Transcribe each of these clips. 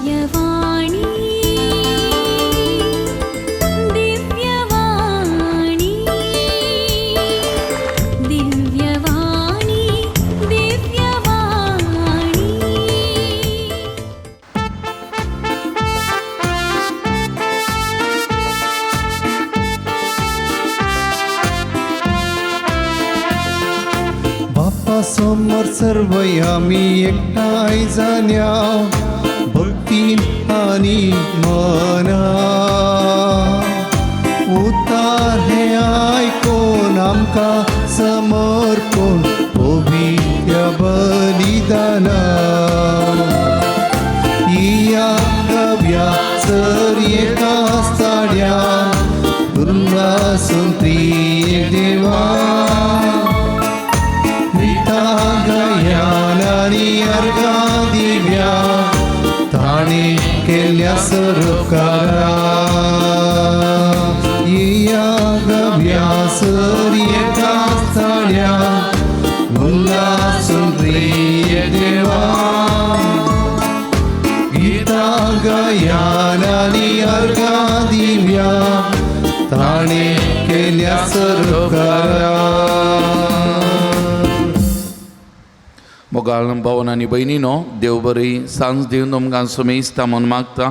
दिव्यवाणी दिव्यवाणी दिव्यवाणी दिव्यवाणी। बाप्पा समोर सर्व आमी एकठांय जाल्या भक्तीन आनी मना उतार हे आयकोन आमकां समर्पूण पवित्र बलिदाना इया गव्या सर एका साड्या उल्लासून प्रिय देवा गीता गयान आनी अर्घां दिव्या ताणें केल्ल्या सरोकारा इया गव्या सर एका साड्या उल्लासून प्रिय देवा गीता गयान आनी अर्घां दिव्या ताणें केल्ल्या सरोकारा। मोगाळ भावन आनी भयणीनो, देव बरी सांज दिवन तुमकां सुमेस्ता म्हूण मागता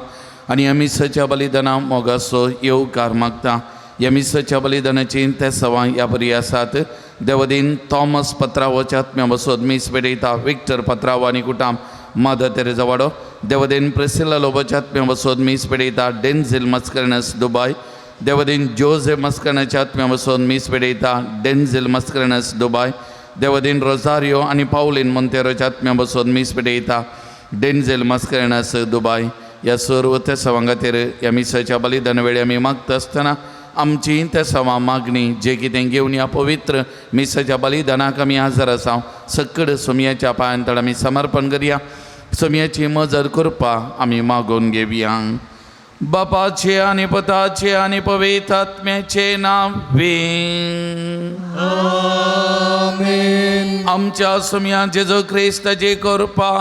आनी ह्या मिसाच्या बलिदाना मोगाचो येवकार मागता। ह्या मिसाच्या बलिदानाची ते सवां ह्या बरी आसात। देवदीन थॉमस पत्रावोच्या आत्म्या बसोद मीस पेटयता विक्टर पत्राव आनी कुटाम मदर तेरेजा वाडो। देवदीन प्रिसिला लोबोच्या आत्म्या बसोद मीस पेटयता डेन्झिल मस्करनस दुबाय। देवदीन जोझे मस्करनाच्या आत्म्या बसोद मीस पेटयता डेन्झिल मस्करनस दुबाय। देवदीन रोजारियो आनी पावलीन मोंतेरोच्या आत्म्या बसोद मीस पेटयता डेन्झेल मस्करनस दुबाय। ह्या सर्व त्या सवां खातीर ह्या मिसाच्या बलिदान वेळी आमी मागता आसतना आमची त्या सवां मागणी जे कितें घेवन ह्या पवित्र मिसाच्या बलिदानाक आमी हजर आसा सकड सोमयाच्या पांयांतळ आमी समर्पण करया। सोमयाची मजत करपा आमी मागून घेवया। बापाचे आनी पुताचे आनी पवित्र आत्म्याचे नांवे आमेन। आमच्या सोमया जेजू क्रिस्ताची कृपा,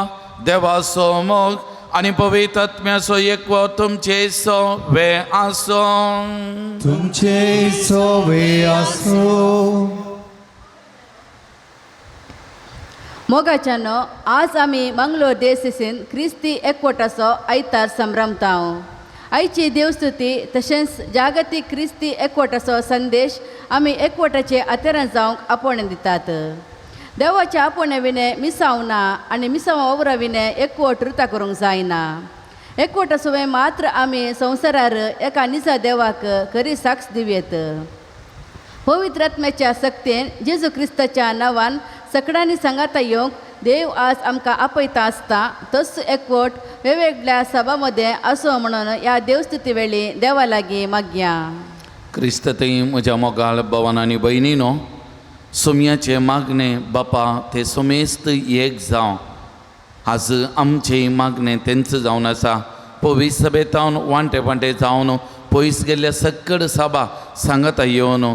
देवाचो मोग आनी पवित्र आत्म्याचो एकवट तुमचे सवे आसूं। तुमचे सवे आसूं। मोगाच्यानो, आज आमी मंगलोर देसीन क्रिस्ती एकवटाचो आयतार संभ्रमताव। आयची देवस्तुती तशेंच जागतीक क्रिस्ती एकवटाचो संदेश आमी एकवटाचे आतेरां जावंक आपोवणें दितात। देवाच्या आपोवण्या विणें मिसांव ना आनी मिसांव वावरा विणें एकवट रुता करूंक जायना। एकवटा सुवें मात्र आमी संवसारार एका निजा देवाक खरी साक्ष दिवयेत। पवित्र आत्म्याच्या सक्तेन जेजू क्रिस्ताच्या नांवान सकडांनी सांगाता येवंक देव आज आमकां आपयता आसता तोच एकवट वेगवेगळ्या सभा मदें आसूं म्हणून ह्या देवस्तुती वेळी देवा लागीं मागया। क्रिस्त थंय म्हज्या मोगाळ भवन आनी भयणीनो, सोमयाचें मागणें बापा ते सोमेस्त एक जावं। आज आमचें मागणें तेंच जावन आसा। पवित्र सभेतावन वांटे वांटे जावन पयस गेल्ल्या सकड सभा सांगाता येवन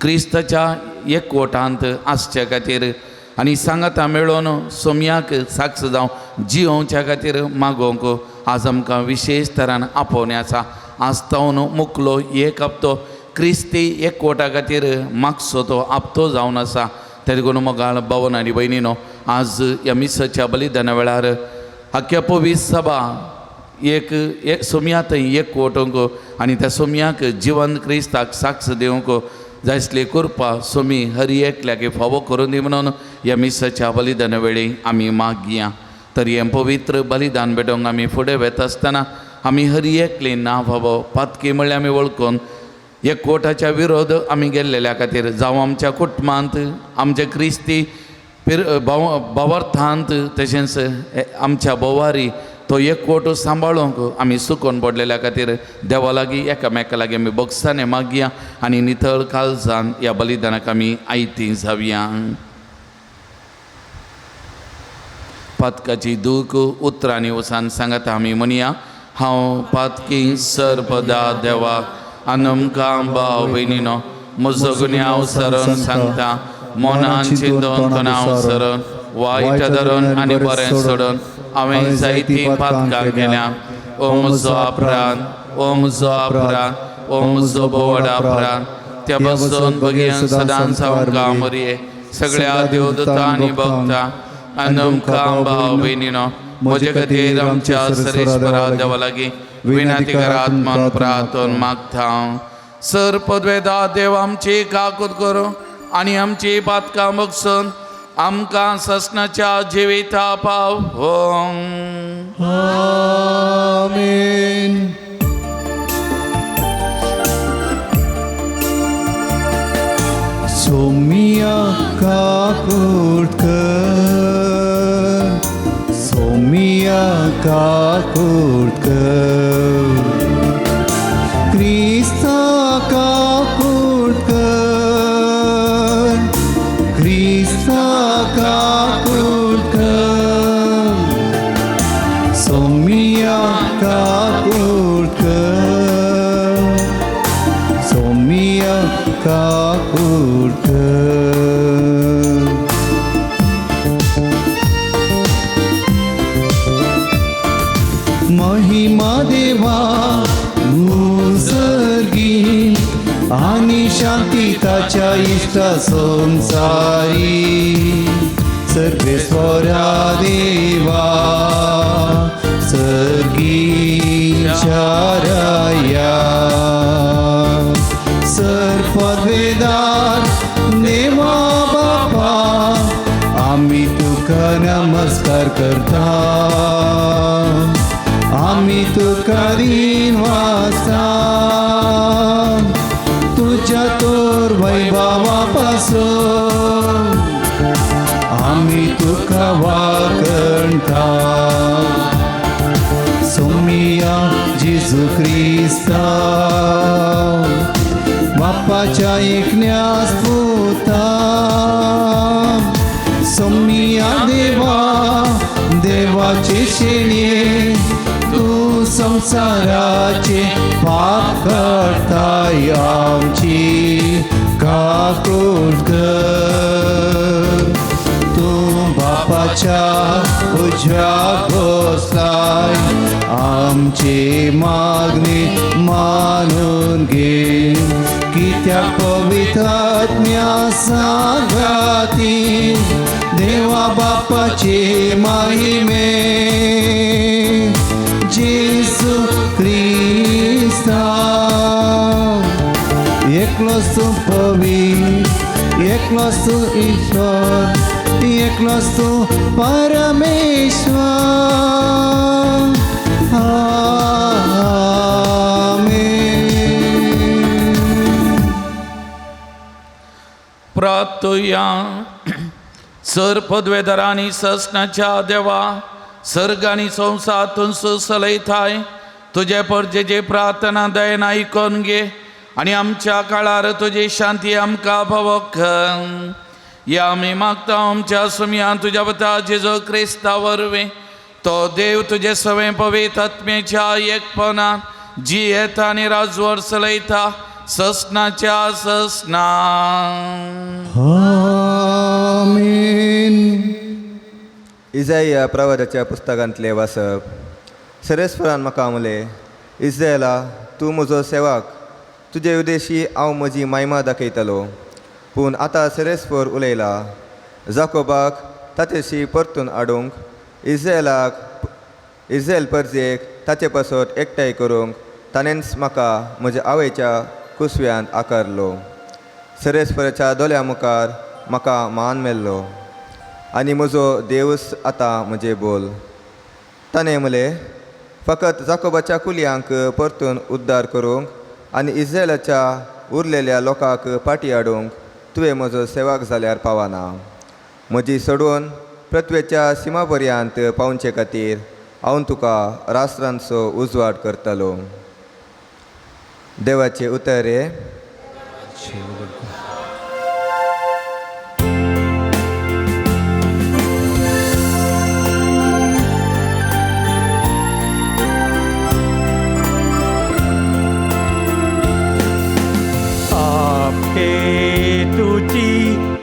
क्रिस्ताच्या एकवटांत आसच्या खातीर आनी सांगाता मेळोवन सोमयाक साक्ष जावं जियोवच्या खातीर मागोवंक आज आमकां विशेश तरान आपोवणें आसा। आज तावन मुकलो एक हप्तो क्रिस्ती एकवटा खातीर मागचो तो आपतो जावन आसा। तें देखून मोगाळ भावन आनी भयणीनो, आज ह्या मिसाच्या बलिदाना वेळार आख्या पवित्र सभा एक एक सोमया थंय एकवटूंक आनी त्या सोमयाक जिवंत क्रिस्ताक साक्ष दिवंक जाय आसली कृपा सोमी हर एकल्याक फावो करून दी म्हणून ह्या मिसाच्या बलिदाना वेळी आमी मागया। तर हें पवित्र बलिदान भेटोवंक आमी फुडें वेता आसतना आमी हर एकली ना फावो पातकी म्हणल्यार आमी वळखून एकवटाच्या विरोध आमी गेल्लेल्या खातीर जावं आमच्या कुटुंबांत आमच्या क्रिस्ती भावार्थांत तशेंच आमच्या बोवारी तो एकवट सांबाळूंक आमी सुकोन पडलेल्या खातीर देवा लागीं एकामेका लागीं आमी भोगसाने मागया आनी नितळ काळजान ह्या बलिदानाक आमी आयती जावया। पातकाची दूख उतरांनी वसान सांगाता आमी म्हणया, हांव पातकी सर्पदा देवाक आनमकां भाव भयणीनो म्हजो गुन्यांव सरण सांगता, मनान चिंतून तणाव सरण वायट धरून आनी बरें सोडून हांवें जायतीं पातकां केल्या. ओ म्हजो अपराध, ओ म्हजो अपराध, ओ म्हजो बोवड अपराध. त्या पासून भगीन सदांच आमकां मरये सगळ्या देवदूतां आनी भक्तां आनी आमकां भाव भयणीनो म्हजे खातीर आमच्या सरेश्वरा देवा लागीं विनंती करात मन प्रार्थन मागता. सर पदवेदा देव आमची काकूत करूं आनी आमची पातकां बगसून आमकां ससनाच्या जिविता पाव. आमेन. सोमिया काकूट कर, सोमिया काकूट कर, क्रिस्ता काकूट कर, क्रिस्ता काकूट कर, सोमिया काकूट कर, सोमिया काकूट कर. महिमा देवा मुसर्गी आणि शांती ताच्या इश्टा संसारी. सर्वेश्वरा देवा सर्गीच्या राया, सर्पवेदार देवा बापा आम्ही तुका नमस्कार करता, आम्ही तुका रीण वाचता, तुझ्या तोर वैभवापासून आम्ही तुका वाकणता. सोमिया जेजू क्रिस्ता बापाच्या एकण्यास पुता, सोमिया देवा देवाचे शेणये तू संसाराचे पाप करताय आमची काकूट कर. तू बापाच्या उजव्या बसलाय आमची मागणी मानून घे, कित्याक पवित्र आत्म्या सांगाती देवा बापाचे महिमे जेजू क्रिस्ता. एकलोच तूं पवित्र, एकलोच तूं ईश्वर, एकलोच तूं परमेश्वर. आमेन. प्रार्थुया. सर पदवेदारांनी ससनाच्या देवा सर्ग आनी संवसार तुमचो सलयताय तुजे परजेची प्रार्थना दयेन आयकून घे आनी आमच्या काळार तुजी शांती आमकां पावोक. या आमी मागता आमच्या सुमयान तुज्या वता जेजू क्रिस्ता वरवीं तो देव तुजे सवें पवित्र आत्म्याच्या एकपणान जियेता आनी राजवट चलयता ससनाच्या ससना. आमेन. इजाया प्रवादाच्या पुस्तकांतले वाचप. सरेस्वरान म्हाका म्हणलें, इज्रायला तूं म्हजो सेवक, तुजे उदेशी हांव म्हजी महिमा दाखयतलो. पूण आतां सरेस्वर उलयला, जाकोबाक ताचेशी परतून हाडूंक, इज्रायलाक इज्रायल परजेक ताचे पासत एकठांय करूंक ताणेंच म्हाका म्हज्या आवयच्या कुसव्यांत आकारलो. सरेस्वराच्या दोळ्या मुखार म्हाका मान मेल्लो आनी म्हजो देवूच आतां म्हजें बोल. ताणें म्हणलें, फकत जाकोबाच्या कुलयांक परतून उद्धार करूंक आनी इज्रायलाच्या उरलेल्या लोकांक फाटीं हाडूंक तुवें म्हजो सेवक जाल्यार पावना. म्हजी सोडून पृथ्वेच्या सिमा पर्यंत पावचे खातीर हांव तुका राष्ट्रांचो उजवाड करतलो. देवाचें उतर हें. आपे तुजी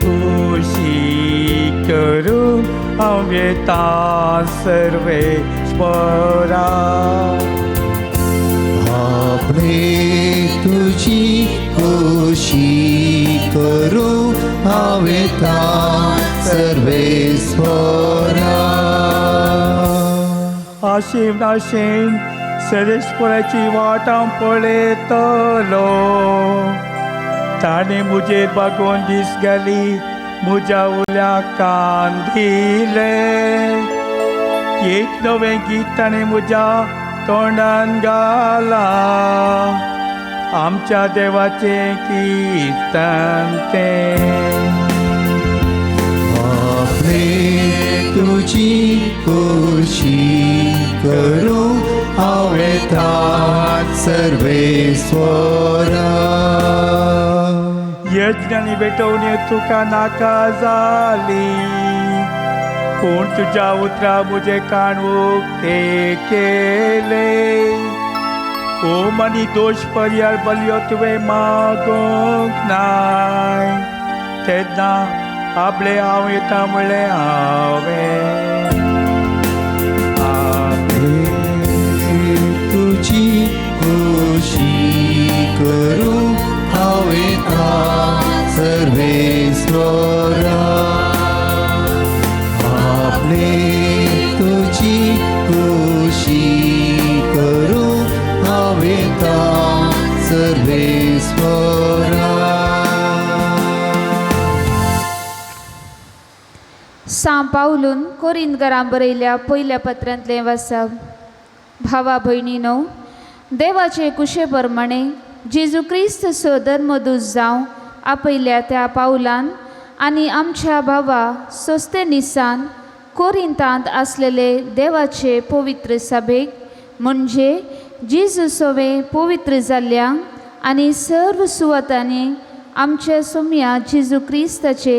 खुशी करूं हांवें सर्वेस्परा. आपणे तुजी खुशी करूं हांवें सर्वेस्परा. आशेन आशेन सर्वेस्पराची वाट हांव पळयतलो. ताणें म्हजेर बागोवन दीस घाली, म्हज्या उल्याक कान दिले. एक नवें गीत ताणें म्हज्या तोंडान घालां, आमच्या देवाचें किर्तन तें. आपणे तुजी खुशी करूं हांवें सर्वेस्परा. यज्ञ आनी भेटवण्यो तुका नाका जाली, पूण तुज्या उतरां म्हजें कान उक्ते केले. होम आनी दोश पर्याय बलयो तुवें मागूंक नाय, तेन्ना आपले हांव येता म्हणलें हांवें. आपणे तुजी खुशी करूं हांवें सर्वेस्परा. आपणे तुजी खुशी करूं हांवें सर्वेस्परा. सां पावलून कोरिंदगरां बरयल्या पयल्या पत्रांतलें वाचप. भावा भयणीनो, देवाचे कुशे प्रमाणे जेजू क्रिस्त सो धर्मदूत जावं आपयल्या त्या पावलान आनी आमच्या भावा सोस्तेनिसान कोरिंतांत आसलेले देवाचे पवित्र सभेक, म्हणजे जेजू सोवे पवित्र जाल्ल्यांक आनी सर्व सुवातांनी आमच्या सोम्या जेजू क्रिस्ताचे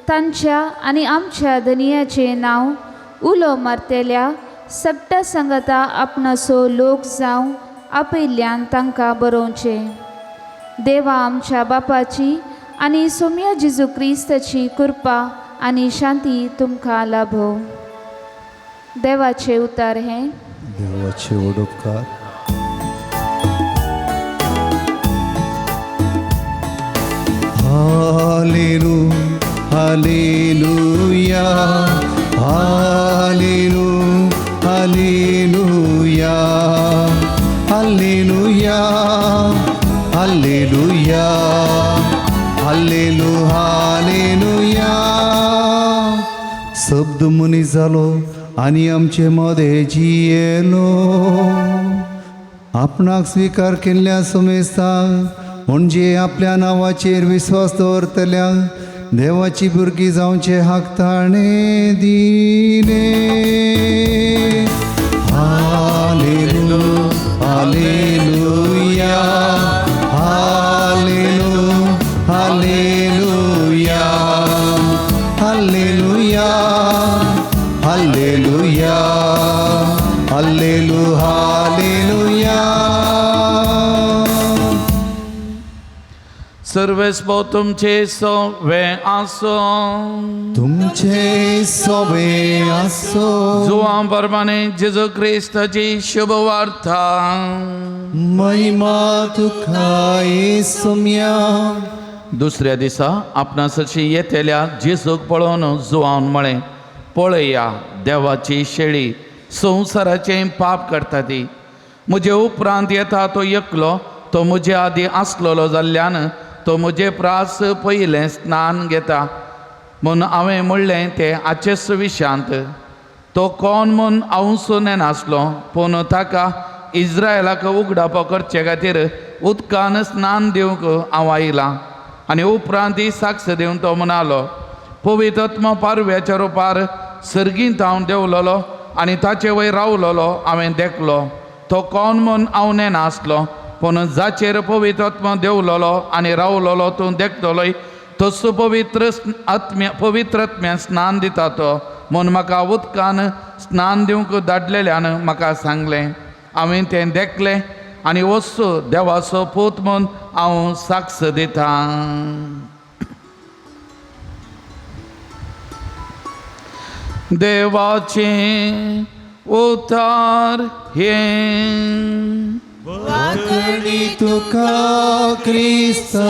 तांच्या आनी आमच्या धनयाचें नांव उलो मारतल्या सगटा संगता आपणाचो लोक जावं आपयल्ल्यान तांकां बरोवचें. देवा आमच्या बापाची आनी सोम्या जेजू क्रिस्ताची कृपा आनी शांती तुमकां लाभो. देवाचे उतार हें. देवाचे उपकार. हालेलू hallelujah hallelujah hallelujah hallelujah hallelujah hallelujah hallelujah. शब्द मनीस जालो आनी आमचे मदें जियेलो. आपणाक स्विकार केल्ल्या समेस्तांक म्हणजे आपल्या नांवाचेर विस्वास दवरतल्या देवाची भुरगीं जावचे हक ताणें दिले. हालेलू hallelujah hallelujah hallelujah hallelujah hallelujah hallelujah hallelujah. सर्वेस्पो तुमचे सोवे आसो. तुमचे सोवे आसो. जुवां प्रमाणे जेजू क्रिस्ताची शुभ वार्ता. महिमा तुका येसुम्या. दुसऱ्या दिसा आपणा सरशी येतल्या जेजूक पळोवन जुवान म्हळें, पळया देवाची शेळी संवसाराचें पाप करता ती. म्हजे उपरांत येता तो एकलो, तो म्हजे आदीं आसलेलो जाल्ल्यान तो म्हजे प्रास पयलें स्नान घेता. म्हूण हांवें म्हणलें तें आचेच विशांत. तो कोण म्हूण हांव नेनासलो, पूण ताका इज्रायलाक उगडापो करचे खातीर उदकान स्नान दिवंक हांव आयलां. आनी उपरांत ही साक्ष दिवन तो म्हणालो, पवित्र पारव्याच्या रुपार सर्गींत हांव देंवलोलो आनी ताचे वयर रावलोलो हांवें देखलो. तो कोण म्हूण हांव नेनासलो, पूण जाचेर पवित्र देंवलोलो आनी रावलोलो तूं देखतलोय तसो पवित्र आत्म्या पवित्र आत्म्या स्नान दिता तो. म्हूण म्हाका उदकान स्नान दिवंक धाडलेल्यान म्हाका सांगलें. हांवें तें देखलें आनी वस्तू देवाचो पूत म्हूण हांव साक्ष दितां. देवाचे उतार हें. वाकणी तुका क्रिस्ता.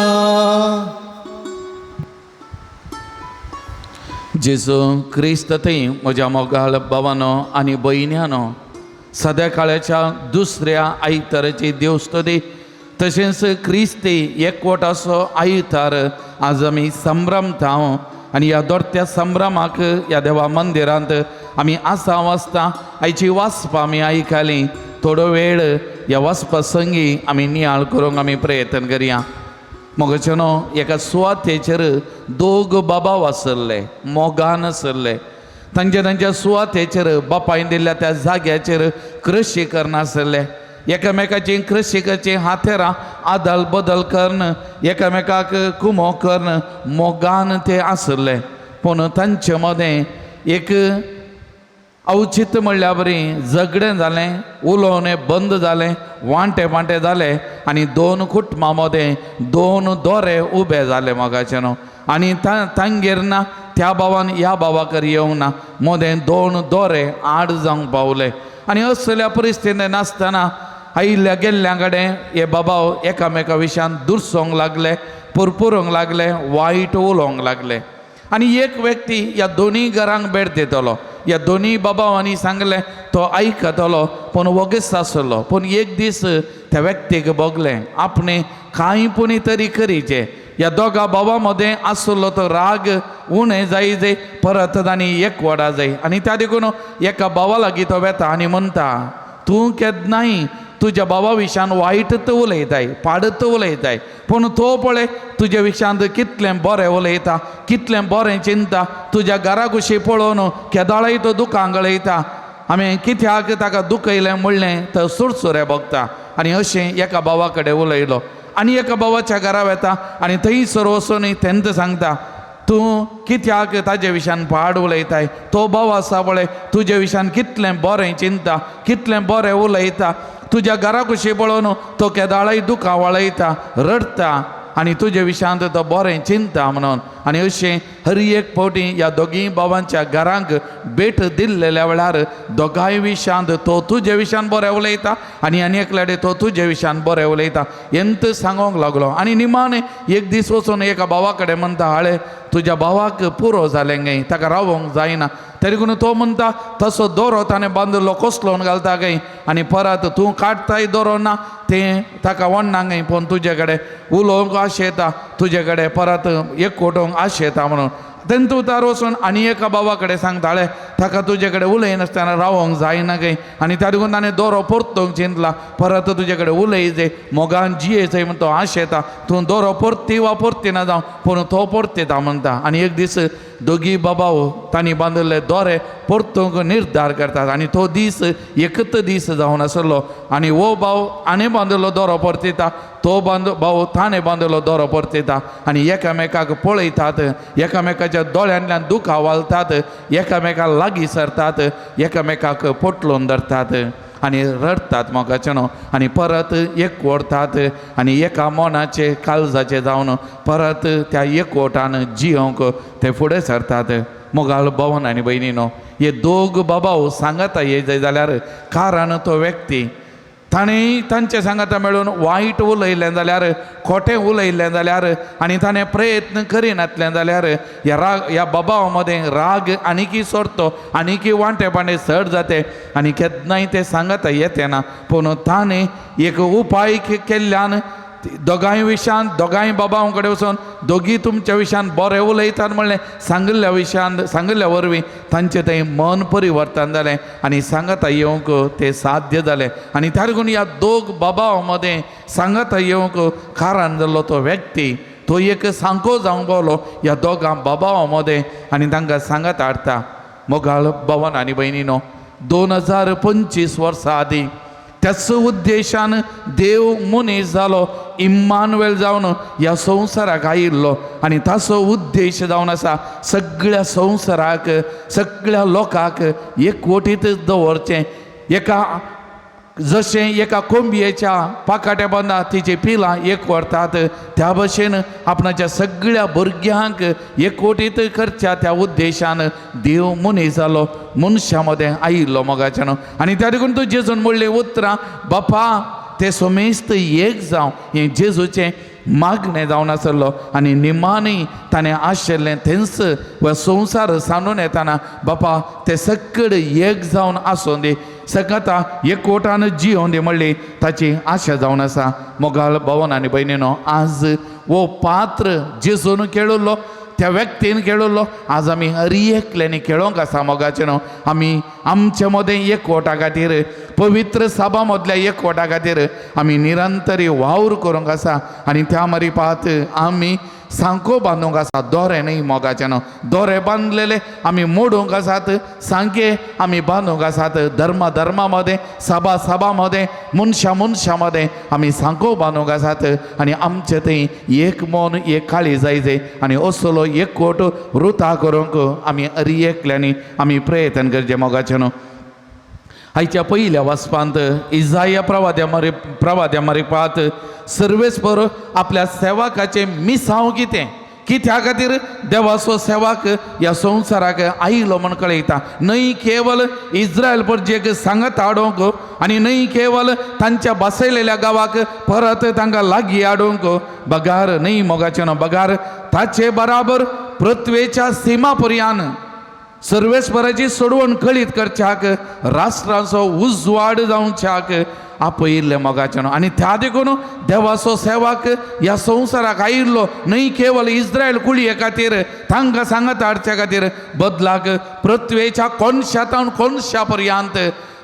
जेजू क्रिस्त थंय म्हज्या मोगाळ भावानो आनी भयण्यानो, सद्या काळाच्या दुसऱ्या आयताराची देवस्तुती तशेंच क्रिस्ती एकवटाचो आयतार आज आमी संभ्रमता आनी ह्या दोर्त्या संभ्रमाक ह्या देवा मंदिरांत आमी आसा वाचता. आयची वाचपां आमी आयकली. थोडो वेळ ह्या वाचपा संगी आमी नियाळ करूंक आमी प्रयत्न करया. मोगाचे न्हू, एका सुवातेचेर दोग बाबा आसले, मोगान आसले. तांच्या तांच्या सुवातेचेर बापायन दिल्ल्या त्या जाग्याचेर कृशी करनासले. एकामेकाची कृशिकाची हातेरां आदल बदल करून, एकामेकाक कुमो करून मोगान ते आसले. पूण तांचे मदें एक अवचीत म्हणल्या बरी झगडें जालें, उलोवणें बंद जालें, वांटे वांटे जाले आनी दोन कुटुंबां मदें दोन दोरे उबे जाले मोगाचे न्हू. आनी तांगेर ना त्या भावान ह्या भावाकर येवंक ना, मदें दोन दोरे आड जावंक पावले. आनी असल्या परिस्थितींत नासतना आयिल्ल्या गेल्ल्या कडेन हे बाबा एकामेका विशयान दुरसोंक लागले, पुरपुरूंक लागले, वायट उलोवंक लागले. आनी एक व्यक्ती ह्या दोनूय घरांक भेट दितलो. ह्या दोनूय बाबांनी सांगलें तो आयकतलो, पूण वोगीच आसलो. पूण एक दीस त्या व्यक्तीक भोगलें आपणें कांय पुणी तरी करीचें. ह्या दोगा बाबा मदें आसलो तो राग उणें जाय जाय, परत तांणी एकवडा जाय. आनी त्या देखून एका भावा लागीं तो वेता आनी म्हणटा, तूं केन्नाय तुज्या बाबा विशयान वायटच उलयताय, पाडत उलयताय, पूण तो पळय तुज्या विशयांत कितलें बरें उलयता, कितलें बरें चिंता. तुज्या घरा कुशी पळोवन केदाळय तो दुकां गळयता. आमी कित्याक ताका दुखयलें म्हणलें तर सुरसुरे भोगता. आनी अशें एका भावा कडेन उलयलो. आनी एका भावाच्या घरा वेता आनी थंयसर वचून तेंच सांगता, तूं कित्याक ताजे विशयान पाड उलयताय? तो भाव आसा पळय तुजे विशयान कितलें बरें चिंता, कितलें बरें उलयता. तुज्या घरा कुशी पळोवन तो केदाळय दुकां वळयता, रडटा आनी तुजे विशयांत तो बरें चिंता म्हणून. आनी अशें हर एक फावटी ह्या दोगीय भावांच्या घरांक भेट दिल्लेल्या वेळार दोगांय विशयांत तो तुजे विशयान बरें उलयता आनी आनी एकल्याडे तो तुजे विशयान बरें उलयता हेंत सांगोंक लागलो. आनी निमाणें एक दीस वचून एका भावा कडेन म्हणटा, हाळे तुज्या भावाक पुरो जालें गे, ताका रावोंक जायना. तरी करून तो म्हणटा, तसो दोरो ताणें बांदिल्लो कसलोन घालता गे आनी परत तूं काडटाय दोरो ना तें ताका वण्णा गे, पूण तुजे कडेन उलोवंक आशेता, तुजे कडेन परत एकवटोवंक आशेता म्हणून. तेंत उतार वचून आनी एका बाबा कडेन सांगताले, ताका तुजे कडेन उलयनासतना रावोंक जायना गे आनी त्या देखून ताणें दोरो परतोवंक चिंतला, परत तुजे कडेन उलयचे, मोगान जियेचय म्हण तो आशेता. तूं दोरो परती वा परती ना जावं, पूण तो परतेता म्हणटा. आनी एक दीस दोगी बाबा तांणी बांदिल्ले दोरे परतूंक निर्धार करतात आनी तो दीस एकच दीस जावन आसलो. आनी हो भाव आनी बांदिल्लो दोरो परतिता, तो बांद भाव ताणें बांदिल्लो दोरो परतिता आनी एकामेकाक पळयतात, एकामेकाच्या दोळ्यांतल्यान दुकां वालतात, एकामेकाक लागीं सरतात, एकामेकाक पोटलोवन धरतात आनी रडटात मोगाचे न्हू. आनी परत एकवटतात आनी एका मनाचे काळजाचे जावन परत त्या एकवटान जियोंक ते फुडें सरतात. मोगाळ भवन आनी भयणी न्हू, हे दोग बाबाव सांगता हे जाय जाल्यार कारण तो व्यक्ती ताणें तांचे सांगाता मेळून वायट उलयलें जाल्यार, खोटें उलयलें जाल्यार आनी ताणें प्रयत्न करिनातलें जाल्यार ह्या राग ह्या बाबा मदें राग आनीकी सोडतो, आनीकी वांटे पांटे चड जाते आनी केन्नाय ते सांगता येते ना. पूण ताणें एक उपाय केल्ल्यान दोगांय विशयान दोगांय बाबां कडेन वचून दोगी तुमच्या विशयान बरें उलयतात म्हणलें सांगिल्ल्या विशयान सांगिल्ल्या वरवीं तांचें थंय मन परिवर्तन जालें आनी सांगाता येवंक तें साध्य जालें. आनी त्या लागून ह्या दोग बाबां मदें सांगाता येवंक कारण जाल्लो तो व्यक्ती तो एक सांको जावंक पावलो ह्या दोगां बाबां मदें आनी तांकां सांगात हाडटा. मोगाळ भवन आनी भयणीनो, 2025 वर्सां आदीं त्याच उद्देशान देव मनीस जालो, इम्मानुएल जावन ह्या संवसाराक आयिल्लो आनी ताचो उद्देश जावन आसा सगळ्या संवसाराक सगळ्या लोकांक एकवटीत दवरचें, एका जशें एका कोंबयेच्या पाकाट्या बांदा तिची पिलां एक व्हरतात त्या भशेन आपणाच्या सगळ्या भुरग्यांक एकवटीत करच्या त्या उद्देशान देव मनीस जालो, मनशां मदें आयिल्लो मोगाच्यान. आनी त्या देखून तूं जेजून म्हणलीं उतरां, बापा ते सोमेस्त एक जावं, हें जेजूचें मागणें जावन आसलो. आनी निमाणी ताणें आशिल्लें थंयच वा संवसार सांडून येताना बापा ते सकड एक जावन आसूं दी, सगळ्या एकवटान जियोन दी म्हणली ताची आशा जावन आसा. मोगाळ भवन आनी भयणीनो, आज हो पात्र जेजून खेळिल्लो, त्या व्यक्तीन खेळिल्लो, आज आमी हर एकल्यांनी खेळोंक आसा मोगाचें न्हू. आमी आमचे मदें एकवटा खातीर, पवित्र सभा मदल्या एकवटा खातीर आमी निरंतरी वावर करूंक आसा. आनी त्या मरिपात आमी सांको बांदूंक आसा, दोरे न्हय मोगाचें न्हू. दोरे बांदलेले आमी मोडूंक आसात, सांके आमी बांदूंक आसात. धर्मा धर्मा मदें, सभा सभा मदें, मनशां मनशां मदें आमी सांको बांदूंक आसात. आनी आमचे थंय एक मन एक काळी जाय जाय आनी असलो एकवट रुता करूंक आमी हर एकल्यांनी आमी प्रयत्न करचें मोगाचें न्हू. आयच्या पयल्या वाचपांत इजाया प्रवाद्या मरिपात सर्वेस्पर आपल्या सेवकाचें मिसांव कितें कित्या खातीर देवाचो सेवक ह्या संवसाराक आयलो म्हण कळयता. न्हय केवल इस्रायल परजेक सांगत हाडूंक आनी न्हय केवल तांच्या बसयलेल्या गांवाक परत तांकां लागीं हाडूंक बगार न्हय मोगाचें न्हू, बगार ताचे बराबर पृथ्वेच्या सीमा पर्यान सर्वेस्पराची सोडवण कळीत करच्याक, राष्ट्रांचो उजवाड जावच्याक आपयिल्लें मोगाचें न्हू. आनी त्या देखून देवाचो सेवक ह्या संवसाराक आयिल्लो न्हय केवल इस्रायल कुळये खातीर, तांकां सांगत हाडच्या खातीर, बदलाक पृथ्वेच्या कोनशा तावन कोनशा पर्यंत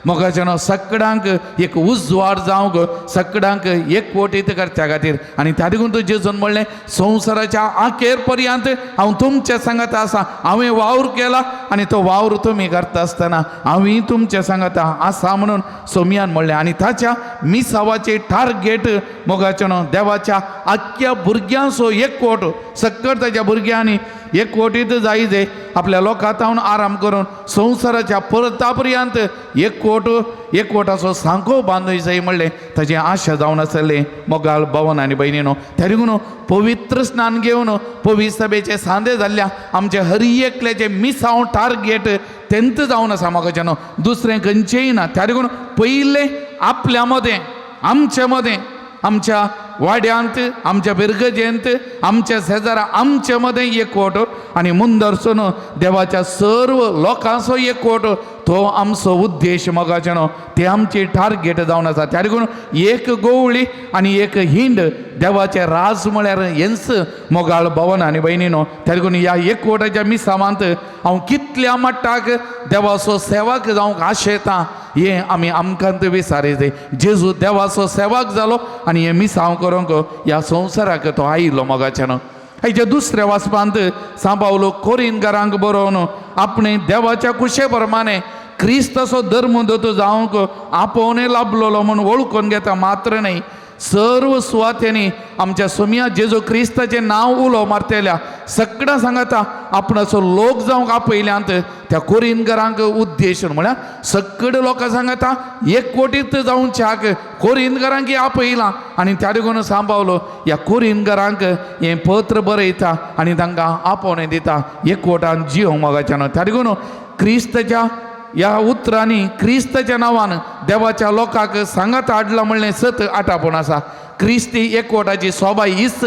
मोगाचें न्हू सगळ्यांक एक उजवाड जावंक, सगळ्यांक एकवटीत करच्या खातीर. आनी त्या देखून तूं जेजून म्हणलें, संवसाराच्या आखेर पर्यंत हांव तुमच्या सांगात आसा. हांवें वावर केला आनी तो वावर तुमी करता आसतना हांवूय तुमच्या सांगाता आसा म्हणून सोमयान म्हणलें. आनी ताच्या मिसावाचे टार्गेट मोगाचें न्हू देवाच्या आख्ख्या भुरग्यांचो एकवट, सक्कड ताच्या भुरग्यांनी एकवटीत जाय जाय, आपल्या लोकां तावन आराम करून संवसाराच्या परता पर्यंत एकवट एकवटाचो सांको बांदूय जाय म्हणलें ताची आशा जावन आसलें मोगाळ भवन आनी भयणीनो. त्या देखून पवित्र स्नान घेवन पवित्र सभेचे सांदे जाल्ल्या आमचे हर एकल्याचे मिसांव टार्गेट तेंत जावन आसा मोगाचें न्हू, दुसरें खंयचेंय ना. त्या देखून पयलें आपल्या मदें, आमचे मदें, आमच्या वाड्यांत, आमच्या बिरगजेंत, आमच्या शेजारा, आमचे मदें एकवट आनी मुंदरसून देवाच्या सर्व लोकांचो एकवट, तो आमचो उद्देश मोगाचें न्हू, ते आमची टार्गेट जावन आसा. त्या देखून एक गोवळी आनी एक हिंड देवाचें राज म्हळ्यार हेंच मोगाळ भवन आनी भयणीनो. त्या देखून ह्या एकवटाच्या मिसावांत हांव कितल्या मट्टाक देवाचो सेवक जावंक आशेतां हें आमी आमकां विचारयते. जेजू देवाचो सेवक जालो आनी हें मिसांव करूंक ह्या संवसाराक तो आयिल्लो मोगाचें न्हू. हाच्या दुसऱ्या वाचपांत सांबावलो कोरिनकारांक बरोवन आपणे देवाच्या कुशे प्रमाणे क्रिस्ताचो धर्म दत्त जावंक आपोवणें लाभलेलो म्हूण वळखून घेता मात्र न्हय, सर्व सुवातेंनी आमच्या सोमया जेजू क्रिस्ताचें नांव उलो मारतल्या सगळ्यां सांगता आपणाचो लोक जावंक आपयल्यांत त्या कोरिनकारांक उद्देश म्हळ्यार सगळे लोकां सांगता एकवटीत जावच्याक कोरिनकारांक आपयलां. आनी त्या देखून सांबावलो ह्या कोरिनकारांक हें पत्र बरयता आनी तांकां आपोवणें दिता एकवटान जियोंक मोगाचें न्हू. त्या देखून क्रिस्ताच्या ह्या उतरांनी क्रिस्ताच्या नांवान देवाच्या लोकांक सांगात हाडला म्हणलें सत आटापूण आसा. क्रिस्ती एकवटाची सोबाय हीच,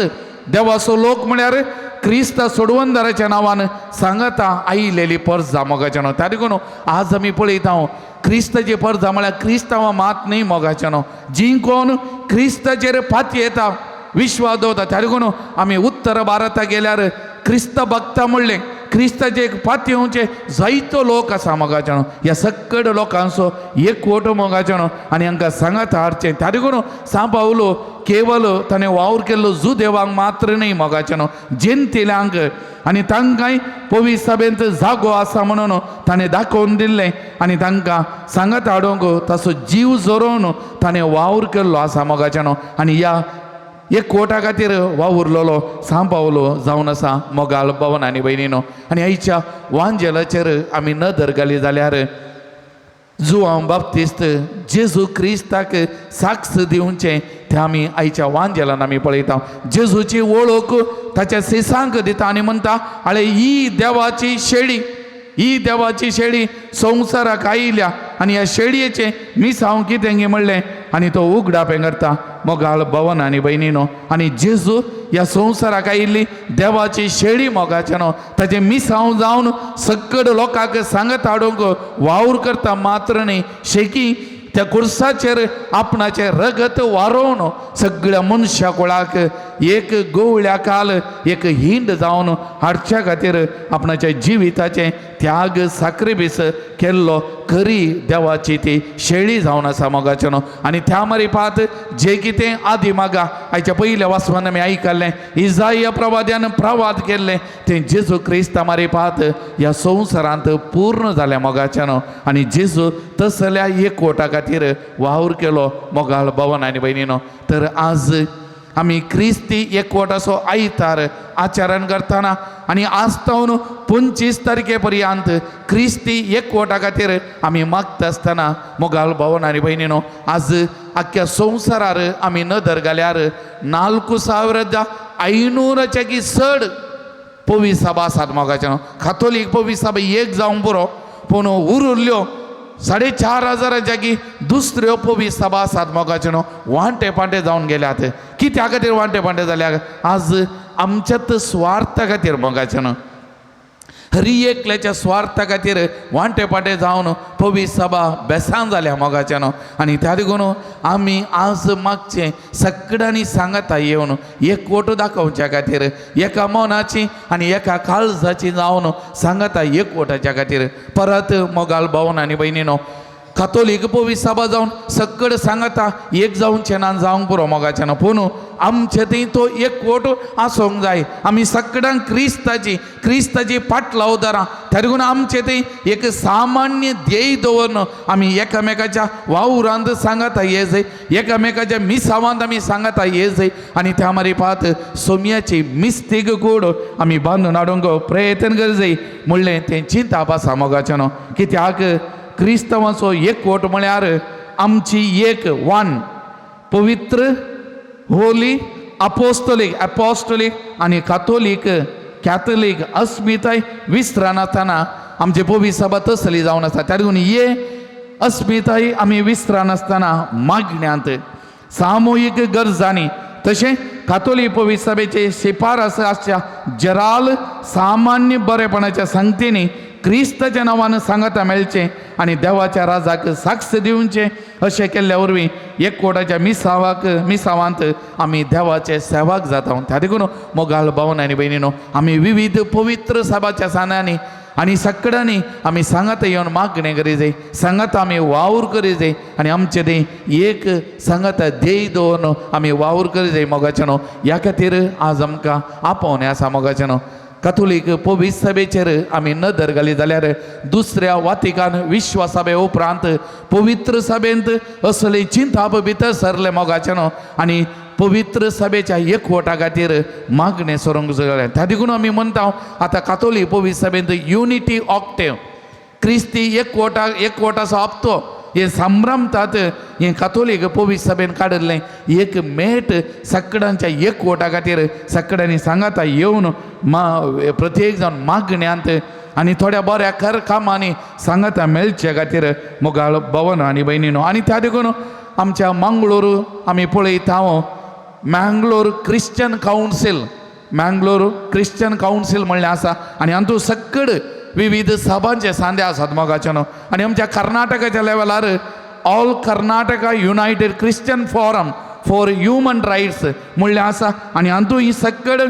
देवाचो लोक म्हळ्यार क्रिस्त सोडवणदाराच्या नांवान सांगाता आयिल्लेली परजा मोगाच्या न्हू. त्या देखून आज आमी पळयता क्रिस्ताची परजा म्हळ्यार क्रिस्तांवां मात न्हय मोगाच्या न्हू, जी कोण क्रिस्ताचेर फाती येता विश्वास दवरता. त्या देखून आमी उत्तर भारता गेल्यार क्रिस्त भक्ता म्हणलें क्रिस्ताचे एक पातयेवचे जायतो लोक आसा मोगाच्या न्हू. ह्या सगळे लोकांचो एकवट मोगाच्या न्हू आनी हांकां सांगात हाडचें. त्या देखून सांव पावलो केवल ताणें वावर केल्लो जुदेवांक मात्र न्हय मोगाच्या न्हू, जेंतिल्यांक आनी तांकांय पवित्र सभेंत जागो आसा म्हणून ताणें दाखोवन दिल्लें आनी तांकां सांगात हाडूंक ताचो जीव झरोवन ताणें वावर केल्लो आसा मोगाच्या न्हू. आनी ह्या एकवटा खातीर वावुरलेलो सांव पावलो जावन आसा मोगाळ भवन आनी भयणीनो. आनी आयच्या वांजेलाचेर आमी नदर घाली जाल्यार जुवांव बाप्तिस्त जेजू क्रिस्ताक साक्ष दिवचें तें आमी आयच्या वांजेलान आमी पळयता. जेजूची वळख ताच्या सिसांक दिता आनी म्हणटा, आळे ही देवाची शेळी, ही देवाची शेळी संवसाराक आयल्या आनी ह्या शेळयेचें मिसांव कितें गे म्हणलें आनी तो उगडापें करता. मोगाळ भवन आनी भयणीनो, आनी जेजू ह्या संवसाराक आयिल्ली देवाची शेळी मोगाचें न्हू, ताचें मिसांव जावन सक्कड लोकांक सांगत हाडूंक वावर करता मात्र न्ही, शेकी त्या कुर्साचेर आपणाचें रगत वारोवन सगळ्या मनशा कुळाक एक गोवळ्या काल एक हिंड जावन हाडच्या खातीर आपणाच्या जिविताचें त्याग साक्रिफीस केल्लो खरी देवाची ती शेळी जावन आसा मोगाचें न्हू. आनी त्या मारिपात जे कितें आदी मागा आयच्या पयल्या वासवान आमी आयकल्लें, इजाया प्रवाद्यान प्रवाद केल्लें तें जेजू क्रिस्ता मारिपात ह्या संवसारांत पूर्ण जालें मोगाचें न्हू. आनी जेजू तसल्या एकवटा खातीर वावर केलो मोगाळ भवन आनी भयणीनो. तर आज आमी क्रिस्ती एकवटाचो आयतार आचरण करतना आनी आज तावन 25 तारखे पर्यंत क्रिस्ती एकवटा खातीर आमी मागता आसतना मोगाळ भवन आनी भयणीनो, आज आख्ख्या संवसारार आमी नदर घाल्यार 4500 की चड पवी सभा आसात मोगाचे न्हू. कातोलीक पवी सभा एक जावंक पुरो, पूण उरिल्ल्यो 4500 जागी दुसऱ्यो पवी सभा आसात मोगाचे न्हू, वांटे पांटे जावन गेल्यात. कित्या खातीर वांटे पांटे जाल्यात? आज आमच्यात स्वार्था खातीर मोगाचे न्हू, हरी एकल्याच्या स्वार्था खातीर वांटे पांटे जावन पवी सभा बेसान जाल्या मोगाचे न्हू. आनी त्या देखून आमी आज मागचें सगळ्यांनी सांगता येवन एकवट दाखोवच्या खातीर एका मनाची आनी एका काळजाची जावन सांगता एकवटाच्या खातीर. परत मोगाल भावन आनी भयणीनो, कातोलीक पवी सभा जावन सगळें सांगता एक जावचें ना जावंक पुरो मोगाचें न्हू, पूण आमचे थंय तो एकवट आसूंक जाय. आमी सगळ्यांक क्रिस्ताची क्रिस्ताची पाटलावदारां, त्या देखून आमचे थंय एक सामान्य ध्येय दवरून आमी एकामेकाच्या वावरांत सांगता ये जाय, एकामेकाच्या मिसावांत आमी सांगता ये जाय. आनी त्या मारिपात सोम्याची मिस्तीक कूड आमी बांदून हाडूंक प्रयत्न कर जाय म्हणलें तें चिंताप आसा मोगाचें न्हू. कित्याक क्रिस्तांवाचो एकवट म्हळ्यार आमची एक वन पवित्र होली अपोस्टोलीक एपोस्टोलीक आनी कातोलीक कॅथोलीक अस्मिताय विसरनासतना आमची पवी सभा तसली जावन आसा. त्या देखून हे अस्मिताय आमी विसरनासतना मागण्यांत सामुहीक गरजांनी तशें कातोलीक पवी सभेचे शिफारस आसच्या जराल सामान्य बरेपणाच्या संगतींनी क्रिस्ताच्या नांवान सांगता मेळचें आनी देवाच्या राजाक साक्ष दिवचें. अशें केल्ल्या वरवीं एकवटाच्या मिसावाक मिसावांत आमी देवाचे सेवाक जाता. त्या देखून मोगाळ भावन आनी भयणीनो, आमी विविध पवित्र सभाच्या सानांनी आनी सगळ्यांनी आमी सांगात येवन मागणें करी जाय, सांगात आमी वावर करी जाय आनी आमचें तें एक सांगात ध्येय दवरून आमी वावर करी जाय मोगाचें न्हू. ह्या खातीर आज आमकां आपोवणें आसा मोगाचें न्हू. कातोलीक पवित्र सभेचेर आमी नदर घाली जाल्यार दुसऱ्या वातिकान विश्वासभे उपरांत पवित्र सभेंत असले चिंताप भितर सरले मोगाचें न्हू आनी पवित्र सभेच्या एकवटा खातीर मागणें सरूंक जालें. त्या देखून आमी म्हणटा आतां कातोलीक पवित्र सभेंत युनिटी ऑक्टेव क्रिस्ती एकवटा एकवटाचो हप्तो हे संभ्रमतात. हे कातोलीक पवित्र सभेन काडिल्लें एक मेट सगळ्यांच्या एकवटा खातीर सगळ्यांनी सांगाता येवन मा प्रत्येक जावन मागण्यांत आनी थोड्या बऱ्या खर कामांनी सांगाता मेळचे खातीर मोगाळ भवन आनी भयणीनो. आनी त्या देखून आमच्या मंगळूर आमी पळयता Mangalore Christian council, Mangalore Christian council म्हणलें आसा आनी हातूंत सगळ विविध सभांचे सांदे आसात मोगाचे न्हू. आनी आमच्या कर्नाटकाच्या लेवलार all Karnataka united Christian forum for human rights म्हणलें आसा आनी हातूंत ही सगळ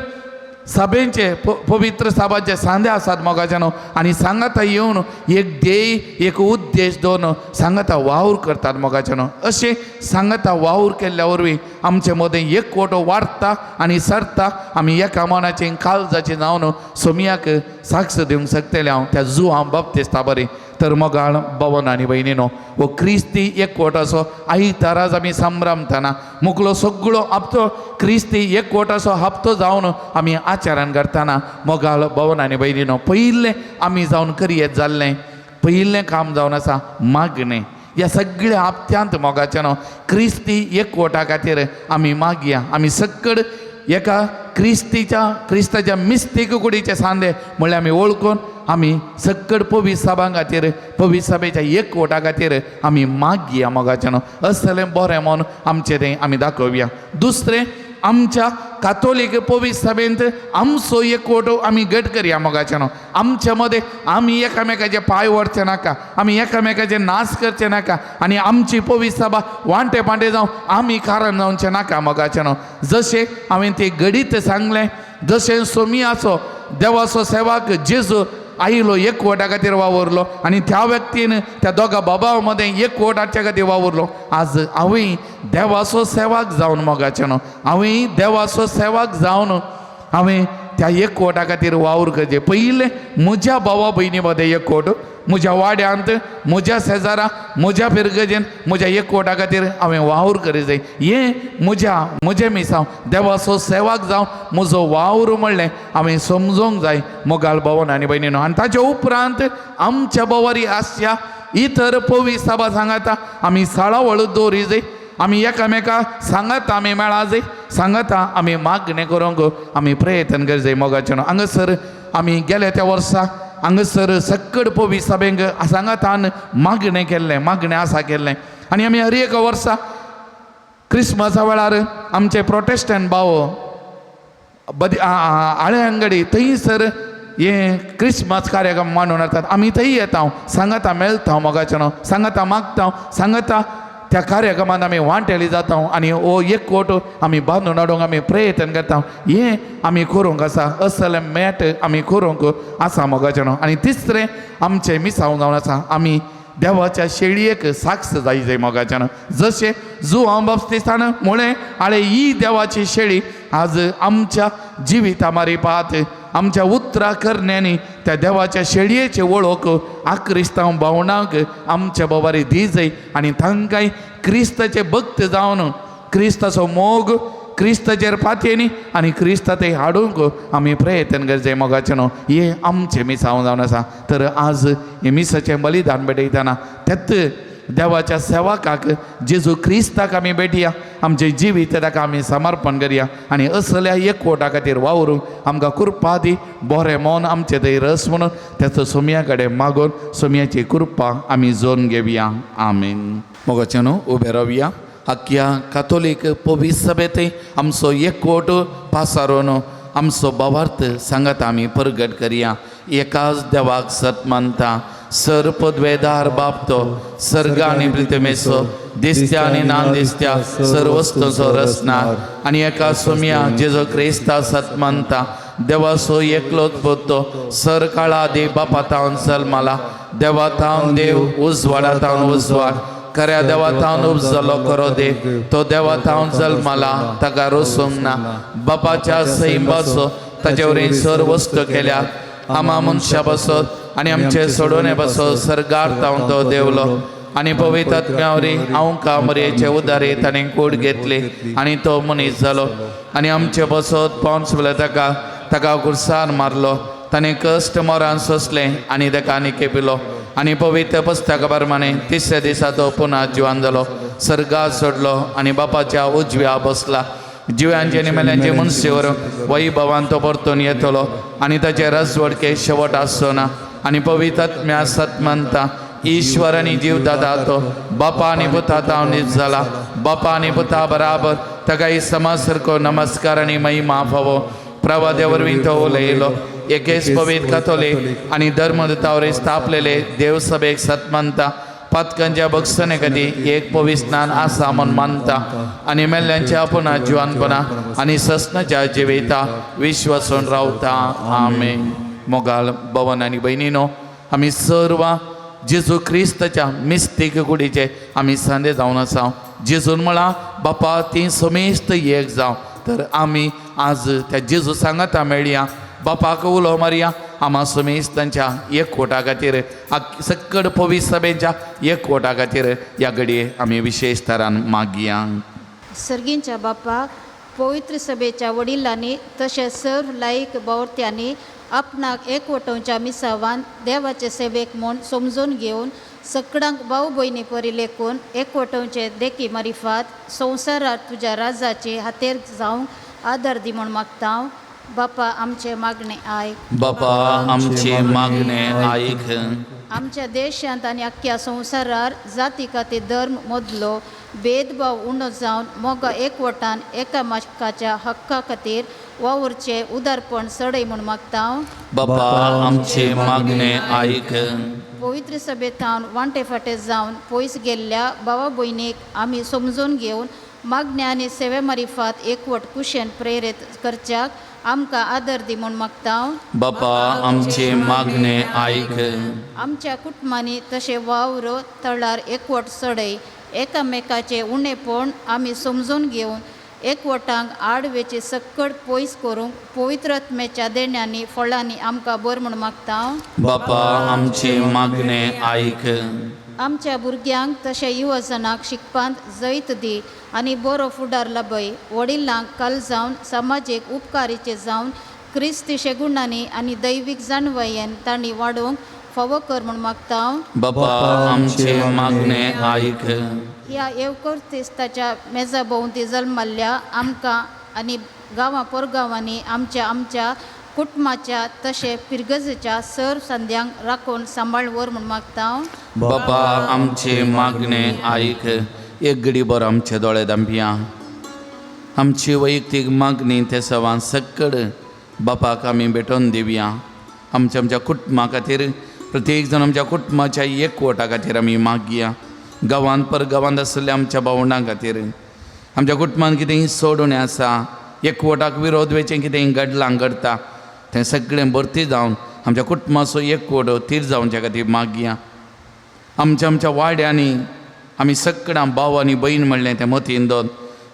सभेंचे पवित्र सभाचे सांदे आसात मोगाचे न्हू. आनी सांगाता येवन एक ध्येय एक उद्देश दवरून सांगाता वावर करतात मोगाचे न्हू. अशें सांगाता वावर केल्ल्या वरवीं आमचे मदें एकवटो वाडटा आनी सरता. आमी एका मनाचें काळजाचें जावन सोमयाक साक्ष दिवंक शकतले हांव त्या जुवां बाप्तिस्ता बरी. तर मोगाळ भवन आनी भयणीनो, हो क्रिस्ती एकवटाचो आयताराज आमी संभ्रमतना मुकलो सगळो हप्तो क्रिस्ती एकवटाचो हप्तो जावन आमी आचरण करतना मोगाळ भवन आनी भयणीनो, पयलें आमी जावन करयेत जाल्लें पयलें काम जावन आसा मागणें. ह्या सगळ्या हप्त्यांत मोगाचें न्हू क्रिस्ती एकवटा खातीर आमी मागया. आमी सक्कड एका क्रिस्तीच्या क्रिस्ताच्या मिस्तीक कुडीचे सांदे म्हणल्यार आमी वळखून आमी सक्कड पवित्र सभां खातीर पवित्र सभेच्या एकवटा खातीर आमी मागया मोगाचें न्हू. असलें बरें म्हूण आमचें तें आमी दाखोवया. दुसरें आमच्या कातोलीक पवित्र सभेंत आमचो एकवट आमी घट करया मोगाचें न्हू. आमचे मदें आमी एकामेकाचे पांय ओडचे नाका, आमी एकामेकाचे नाश करचे नाका आनी आमची पवित्र सभा वांटे पांटे जावं आमी कारण जावचें नाका मोगाचें न्हू. जशें हांवें तें घडीत सांगलें, जशें सोमियाचो देवाचो सेवाक जेजू आयलो एकवटा खातीर वावुरलो आनी त्या व्यक्तीन त्या दोगा बाबा मदें एकवट हाडच्या खातीर वावुरलो. आज हांवूय देवाचो सेवाक जावन मोगाचें न्हू, हांवूय देवाचो सेवाक जावन हांवें त्या एकवटा खातीर वावर करचें. पयलें म्हज्या भावा भयणी मदें एकवट, म्हज्या वाड्यांत, म्हज्या शेजारा, म्हज्या फिरगजेन म्हज्या एकवटा खातीर हांवें वावर करी जाय. हें म्हज्या म्हजें मिसांव देवाचो सेवाक जावं म्हजो वावर म्हणलें हांवें समजोंक जाय मोगाळ भवन आनी भयणीनो. आनी ताचे उपरांत आमच्या बोवारी आसच्या इतर पवित्र सभा सांगाता आमी साळावळ दवरी जाय. आमी एकामेका सांगाता आमी मेळा जाय, सांगाता आमी मागणें करूंक आमी प्रयत्न कर जाय मोगाचें न्हू. हांगासर आमी गेले त्या वर्सा हांगासर सक्कड पवित्र सभेंक सांगातान मागणें केल्लें, मागणें आसा केल्लें. आनी आमी हर एका वर्सा क्रिसमसा वेळार आमचे प्रोटेस्टंट भाव बदी आळे अंगडी थंयसर हे क्रिसमस कार्यक्रम मांडून हाडटात. आमी थंय येता, सांगाता मेळटा मोगाचें न्हू, सांगाता मागता, सांगाता त्या कार्यक्रमांत आमी वांटेली जाता आनी हो एकवट आमी बांदून हाडूंक आमी प्रयत्न करता. हें आमी करूंक आसा, असलें मेट आमी करूंक आसा मोगाचें न्हू. आनी तिसरें आमचें मिसांव जावन आसा आमी देवाच्या शेळयेक साक्ष जाय जाय मोगाचें न्हू. जशें जुवांव बाप्तिस्तान म्हळें आळे ही देवाची शेळी आज आमच्या जिविता मारिपात आमच्या उतरा करण्यांनी त्या देवाच्या शेळयेचे वळख आक्रिस्तांव भावणांक आमच्या बोवारी दी जाय आनी तांकांय क्रिस्ताचे भक्त जावन क्रिस्ताचो मोग क्रिस्ताचेर पातयेनी आनी क्रिस्ता ते हाडूंक आमी प्रयत्न करचें मोगाचें न्हू. हें आमचें मिसांव जावन आसा. तर आज हें मिसाचें बलिदान भेटयतना त्यात देवाच्या सेवकाक जेजू क्रिस्ताक आमी भेटया, आमचें जिवीत ताका आमी समर्पण करया आनी असल्या एकवटा खातीर वावरूंक आमकां कृपा दी. बरें मन आमचें थंय रस म्हणून त्याचो सोमया कडेन मागून सोमयाची कृपा आमी जोन घेवया. आमेन. मोगाचें न्हू उबें रावया. आख्या कातोलीक पवित्र सभेंत आमचो एकवट पासारून आमचो भावार्थ सांगात आमी परगट करया. एकाच देवाक सत मानता, सर पदवेदार बाप तो सर्ग आनी पृथ्वीचो दिसत्या आनी ना दिसत्या सर वस्तूचो रचना आनी एका सोमया जेजो क्रिस्ता सत मानता, देवाचो एकलोच पुतो सर काळा दी बापा तावन जल्माला, देवा तावन देव उजवाडा तावन उजवाड, खऱ्या देवा तावन उपजलो खरो देव, तो देवा तावन जल्माला ताका रोसूंक ना, बापाच्या सैंबाचो ताचे वरवीं सर वस्तू केल्या आमा मनशा बसत आनी आमचे सोडोवणे बसत सर्गार तावन तो देवलो आनी पवित्र आत्म्या वरी हांव मरयेचे उदारे ताणें कूड घेतली आनी तो मनीस जालो आनी आमचे बसत पावस ताका ताका कुर्सार मारलो, ताणें कश्ट मरान सोंसलें आनी ताका आनी केपिलो आनी पवित्र पुस्तका प्रमाणे तिसऱ्या दिसा तो पुना जिवान जालो, सर्गार सोडलो आनी बापाच्या उजव्या बसला. जिव्यांचे आनी मेल्यांचे मनशेवर वैभवान तो परतून येतलो आनी ताचे रजवडके शेवट आसचो ना. आनी पवित्र आत्म्या सत मानता, ईश्वर आनी जीव दादा तो बापा आनी पुता तावन जाला, बापा आनी पुता बराबर ताका समाज सारको नमस्कार आनी महिमा फावो. प्रवाद्या वरवीं तो उलयलो, एकेच पवित्र कातोलीक आनी धर्मदूता स्थापलेले देवसभेक सत मानता, पातकांच्या बक्षणे खातीर एक पवित्र स्नान आसा म्हूण मानता आनी मेल्ल्यांच्या पुना जिवानपणा आनी ससनाच्या जिविता विश्वासून रावता. आमेन. मोगाल भवन आनी भयणीनो, आमी सर्व जेजू क्रिस्ताच्या मिस्तीक कुडीचे आमी सांदे जावन आसा. जेजून म्हळां बापा ती समेस्त एक जावं. तर आमी आज त्या जेजू सांगाता मेळया, बापाक उलो मारया, आमा समेस्तांच्या एकवटा खातीर सक्कड पवित्र सभेच्या एकवटा खातीर ह्या घडये आमी विशेश तरान मागया. सर्गींच्या बापाक पवित्र सभेच्या वडिलांनी तशेंच सर्व लायक बावर्त्यांनी आपणाक एकवटोवच्या मिसावान देवाचे सेवेक म्हूण समजून घेवन सकडांक भाव भयणी परी लेखून एकवटोवचे देखी मारिफात संवसारात तुज्या राजाचे हातेर जावंक आदार दी म्हूण मागता. बापा आमचे मागणे आयक. बापा आमचे मागणे आयक. आमच्या देशांत आनी अख्ख्या संवसारार जाती खातीर धर्म मदलो भेदभाव उणो जावन मोगा एकवटान एकामेकाच्या हक्का खातीर वावुरचें उदारपण चडय म्हूण मागता. बापा आमचे मागणे आयक. पवित्र सभेतावन वांटे फाटे जावन पयस गेल्ल्या भावा भयणीक आमी समजून घेवन मागण्या आनी सेवे मारिफात एकवट कुशेन प्रेरीत करच्याक आमकां आदर दी म्हूण मागता. बापा आमचे मागणे आयक. आमच्या कुटुंबांनी तशें वावर तळार एकवट चडय एकामेकाचें उणेपण आमी समजून घेवन एकवटांक आडवेची सक्कड पयस करूंक पवित्रत्मेच्या देण्यांनी फळांनी आमकां बर म्हूण मागता. बापा आमचे मागणे आयक. आमच्या भुरग्यांक तशें युवजनाक शिकपांत जैत दी आनी बरो फुडार लाभय. वडिलांक कल जावन समाजीक उपकारीचे जावन क्रिस्ती शेगुणांनी आनी दैवीक जाणवायेन तांणी वाडोवंक फावो कर म्हूण मागता. बापा आमचे मागणे आयक. ह्या येवकोर्तिस्ताच्या मेजा भोंवती जल्मल्ल्या आमकां आनी गांवां पोरगांवांनी आमच्या आमच्या कुटुंबाच्या तशें पिरगजेच्या सर संद्यांक राखून सांबाळ व्हर म्हूण मागता. बापा आमचे मागणे आयक. एक घडी बरो आमचे दोळे दांपया. आमची वैयक्तीक मागणी ते सवां सक्कड बापाक आमी भेटोवन दिवया. आमच्या आमच्या कुटुंबा खातीर प्रत्येक जाण आमच्या कुटुंबाच्या एकवटा खातीर आमी मागया. गांवांत परगांवांत आशिल्ल्या आमच्या भावंडां खातीर आमच्या कुटुंबान कितेंय सोडून आसा एकवटाक विरोध वेचें कितेंय घडलां घडटा तें सगळें भरती जावन आमच्या कुटुंबाचो एकवट थीर जावच्या खातीर मागया. आमच्या आमच्या वाड्यांनी आमी सगळ्यां भाव आनी भयण म्हणलें तें मतीन दोन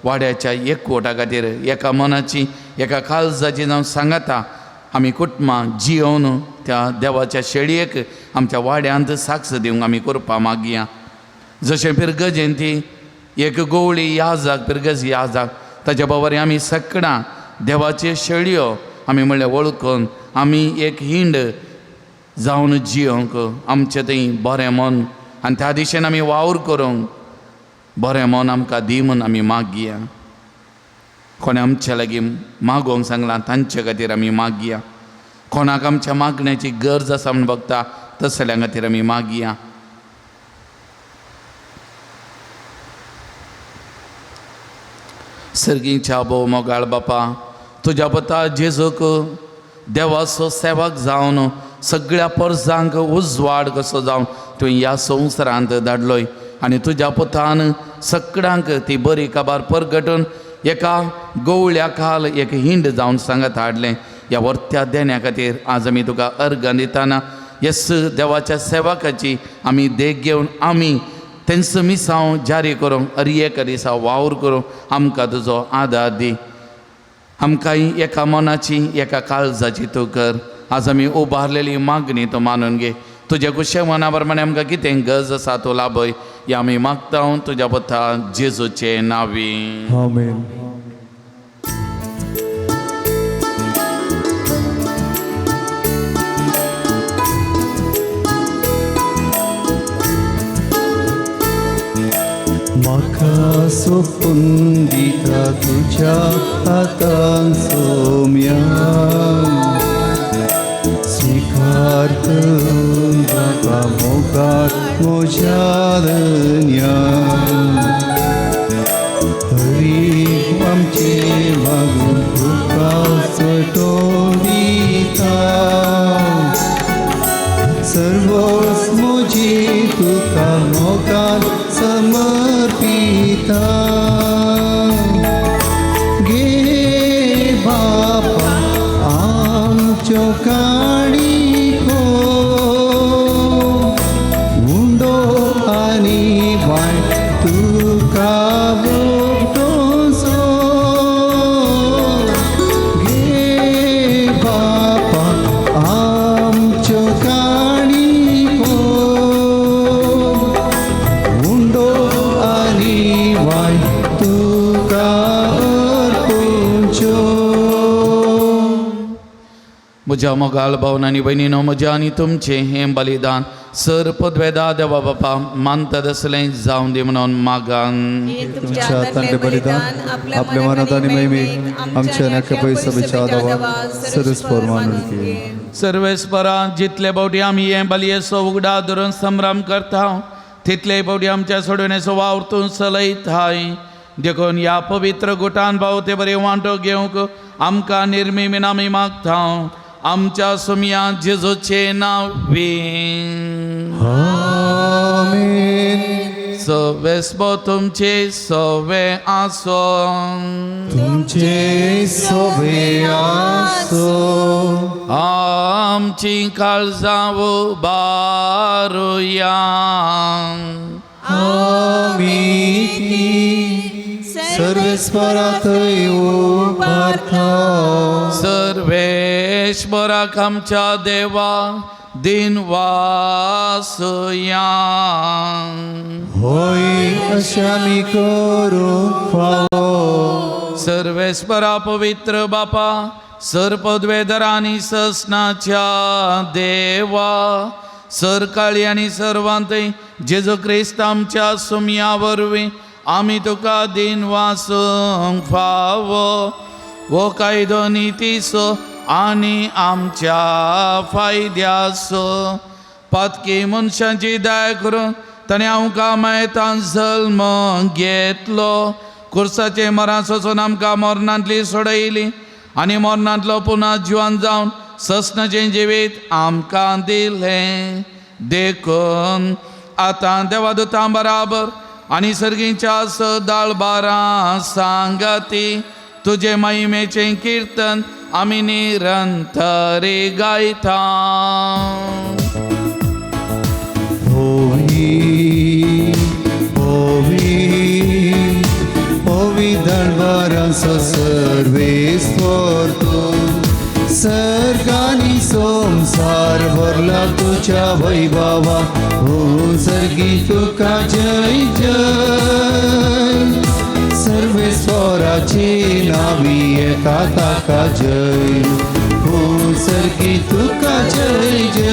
वाड्याच्या एकवटा खातीर एका मनाची एका काळजाची जावन सांगाता आमी कुटुंबां जियोवन त्या देवाच्या शेळयेक आमच्या वाड्यांत साक्ष दिवंक आमी करपा मागया. जशें पिरगजेन ती एक गोवळी याजाक पिरगज याजाक ताच्या बाबरी आमी सगळ्यां देवाच्यो शेळयो आमी म्हणलें वळखून आमी एक हिंड जावन जियोंक आमचें थंय बरें मन आनी त्या दिशेन आमी वावर करूंक बरें मन आमकां दी म्हूण आमी मागया. कोणें आमच्या लागीं मागोवंक सांगलां तांचे खातीर आमी मागया. कोणाक आमच्या मागण्याची गरज आसा म्हूण बगता तसल्या खातीर आमी मागया. सर्गीच्या भोव मोगाळ बापा तुज्या पता जेजूक देवाचो सेवक जावन सगळ्या परजांक उजवाड कसो जावन तुवें ह्या संवसारांत धाडलोय आनी तुज्या पुतान सगळ्यांक ती बरी काबार परगटून एका गवळ्या खाल एक हिंड जावन सांगत हाडलें. ह्या वर्त्या देण्या खातीर आज आमी तुका अर्गां दितना येस देवाच्या सेवकाची आमी देख घेवन आमी तेंचो मिसांव जारी करूंक अर एक दिसा वावर करूंक आमकां तुजो आदार दी. आमकां एका मनाची एका काळजाची तूं कर. आज आमी उबारलेली मागणी तूं मानून घे. तुज्या कुशे मना प्रमाणे आमकां कितें गरज आसा तूं लाभय. ह्या आमी मागता तुज्या पथा जेजूचे नांवी. आमेन. म्हाका सोपून दिता तुज्या हातान सोम्या स्विकार करून म्हाका मोगात म्हज्या धन्या हरी आमचे मागून तुका चटो दिता सर्वोच म्हजी तुका मोगान समर्पिता. गे बापा आमच्यो काणयो उंडो आनी वायट तुका भोगतोसो. गे बापा आमच्यो काणयो उंडो आनी वायट तुका अर्पूंच्यो. म्हज्या मोगाल भावन आनी भयणीनो, म्हज्या आनी तुमचें हें बलिदान सर पदवेदा देवा बापा मानता तसलें जावन दी म्हणून मागान। तुमच्या हातांतलें बलिदान आपल्या मनात आनी महिमेक आमच्या आनी अख्ख्या पयसभेच्या देवा सरस्वर मानून घे। सर्वेस्परा, जितले फावटी आमी हें बलयेचो उगडा धरून संभ्रम करता तितले फावटी आमच्या सोडवणेचो वावर तूं चलयताय। देखून ह्या पवित्र गुटान भाव ते बरे वांटो घेवंक आमकां निर्मिमीन आमी मागता आमच्या सुमया जेजूचे नांवी। आमेन। सवेस्पो तुमचे सवे आसो। तुमचे सोबे आसो। आमची काळजां उबारुया। आमी ती सर्वेस्परा थंय उबारता। सर्वेश्वराक आमच्या देवा दिन वासया। होय अशें आमी करूंक फावो। सर्वेस्परा पवित्र बापा, सरपदवेदर आनी ससनाच्या देवा, सरकाळी आनी सर्वांतय जेजू क्रिस्त आमच्या सुमया वरवीं आमी तुका दिन वासूंक फावो। हो कायदो नितीचो आनी आमच्या फायद्याचो। पातकी मनशांची दया करून ताणें आमकां मायतान जल्म घेतलो। कुर्साचे मरां सोसून आमकां मरणांतली सोडयली आनी मरणांतलो पुनः जिवन जावन ससनाचें जिवीत आमकां दिलें। देखून आतां देवादुतां बराबर आनी सर्गीच्या सदाळबारां सांगाती तुजे महिमेचें किर्तन आमी निरंतरी गायता। होवी होवी होवी दळबारांचो सर्वेस्वर तूं, सर्गांनी संवसार भरला तुज्या वैभवा। हो सर्गी तुका जय जय, सर्वेस्वराची नावी येता ताका जय। हो सर्गी तुका जय जय।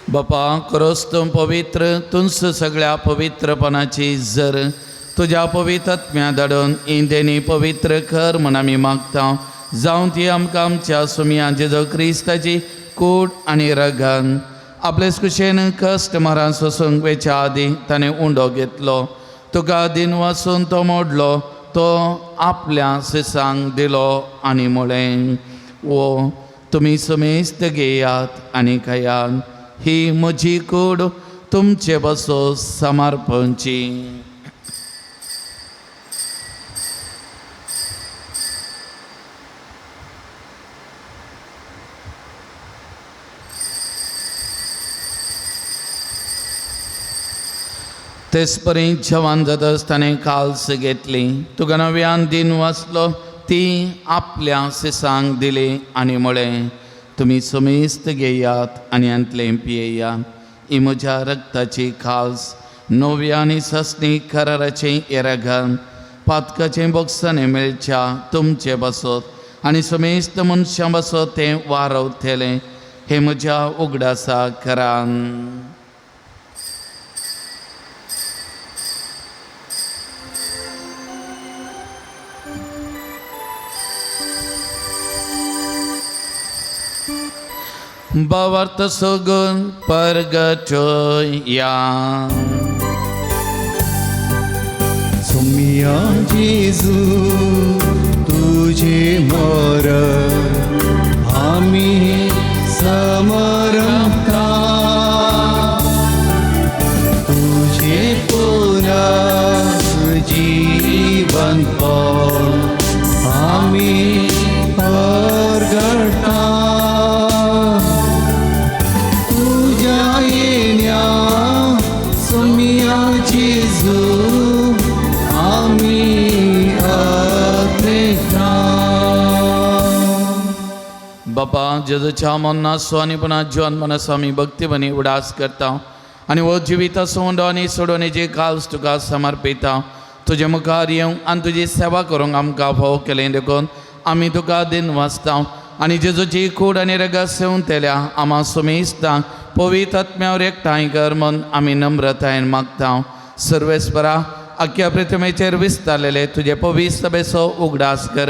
बापा क्रोस तूं पवित्र, तुंस सगळ्या पवित्रपणाची जर तुज्या पवित्र धाडून इंदेनी पवित्र कर म्हूण आमी मागता। जावं ती आमकां आमच्या सुमया जेजू क्रिस्ताची कूड आनी रगन। आपलेच कुशेन कश्ट मरां सोसूंक वेच्या आदीं ताणें उंडो घेतलो, तुका दिन वासून तो मोडलो, तो आपल्या सिसांक दिलो आनी म्हळें, ओ तुमी समेस्त घेयात आनी खायात, ही म्हजी कूड तुमचे बसो समर्पणची। तेचपरी जवान जाता आसतना काल्स घेतली, तुका नव्यान दिन वाचलो, ती आपल्या सिसांक दिली आनी म्हळें, तुमी समेस्त घेयात आनी हांतलें पियेयात, ही म्हज्या रक्ताची काल्स, नव्या आनी ससनी कराराचें येराघान, पातकाचें बोगसाणें मेळच्या तुमचे बसत आनी समेस्त मनशां बसत तें वारवतलें, हें म्हज्या उगडासा करान। भावार्थ सगून परगटया। सुमिया जेजू तुझे मर आमी समरता, तुझे पुनर्जीवन पण आमी परगटा। तुझ्या येण्या सुमिया जेजू आमी अत्रेता। बापा जेजूच्या मरणाचो आनी पुन्हा जिवन मनाचो आमी भक्तीपणी उडास करता आनी हो जिविताचो उंडो आनी सोडवणेची काल्स तुका समर्पिता। तुजे मुखार येवंक आनी तुजी सेवा करूंक आमकां फावो केलें देखून आमी तुका दिन वाचता आनी जेजूची कूड आनी रगत सेवंतल्या आमा सुमेस्तांक पवित्र आत्म्यावर एकठांय कर म्हूण आमी नम्रतायेन मागता. सर्वेस्परा आख्या पृथ्वीचेर विस्तारलेले तुजे पवित्र सभेचो उगडास कर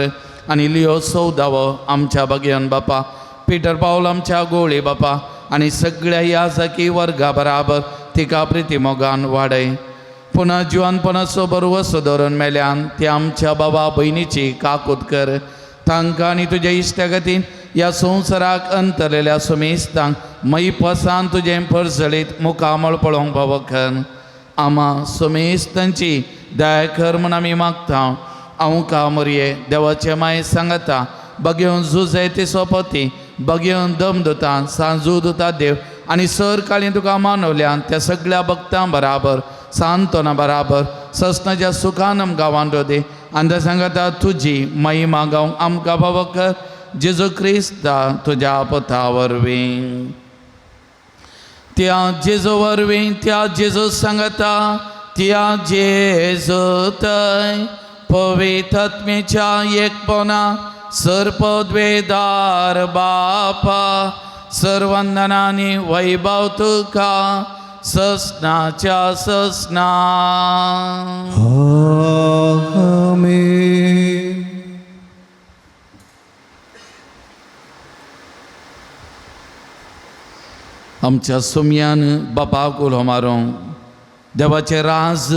आनी लियो सौदावो आमच्या बगयन बापा पिटर पावल आमच्या गोळी बापा आनी सगळ्या याजकी वर्गा बराबर तिका प्रिती मोगान वाडय. पुन्हा जिवानपणाचो बरवसो धरून मेल्यान ती आमच्या बाबा भयणीची काकूत कर. तांकां आनी तुज्या इश्टागतीन ह्या संवसाराक अंतरलेल्या सुमेस्तांक मैपसान तुजें परजळीत मुखामळ पळोवंक फावो कर. आमा सुमेस्तांची दया कर म्हूण आमी मागता. हांव का मोरये देवाचे माये सांगता बगेवन झुजे ते सोपती बगेवन दम दुता सांजू दुता देव आनी सर काळी तुका मानवल्यान त्या सगळ्या भक्तां बराबर सांत्वना बराबर ससनाच्या सुखान आमकां वांटो दी आनी त्या सांगता तुजी महिमा गावंक आमकां फावो कर जेजू क्रिस्ता तुज्या पथा वरवीं. त्या जेजू वरवीं त्या जेजू सांगता त्या जेजू थंय पवित्र आत्म्याच्या एकपणा सर्पद्वेदार बापा सर्वंदनानी वैभव तुका ससनाच्या ससना. आमेन. आमच्या सुमयान बापाक उलो मारूंक देवाचें राज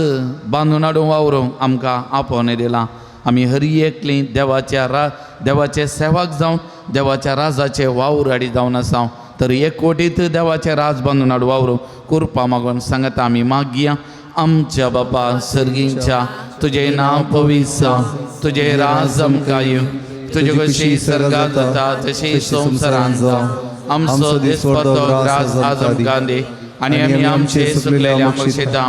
बांदून हाडूंक वावरूंक आमकां आपोवणें दिलां. आमी हरी एकली देवाच्या देवाचे सेवक जावन देवाच्या राजाचे वावर हाडी जावन आसा तर एकवटीत देवाचें राज बांदून हाडूं वावरूंक कृपा मागून सांगता आमी मागया. आमच्या बापा सर्गींच्या तुजें नांव पवित्र जावं, तुजें राज आमकां येवं, तुजे कशी सर्गात जाता तशी संवसारांत जावं. आमचो दिसपट्टो ग्रास आज आमकां दी आनी आमी आमचे सुकलेले बक्षिता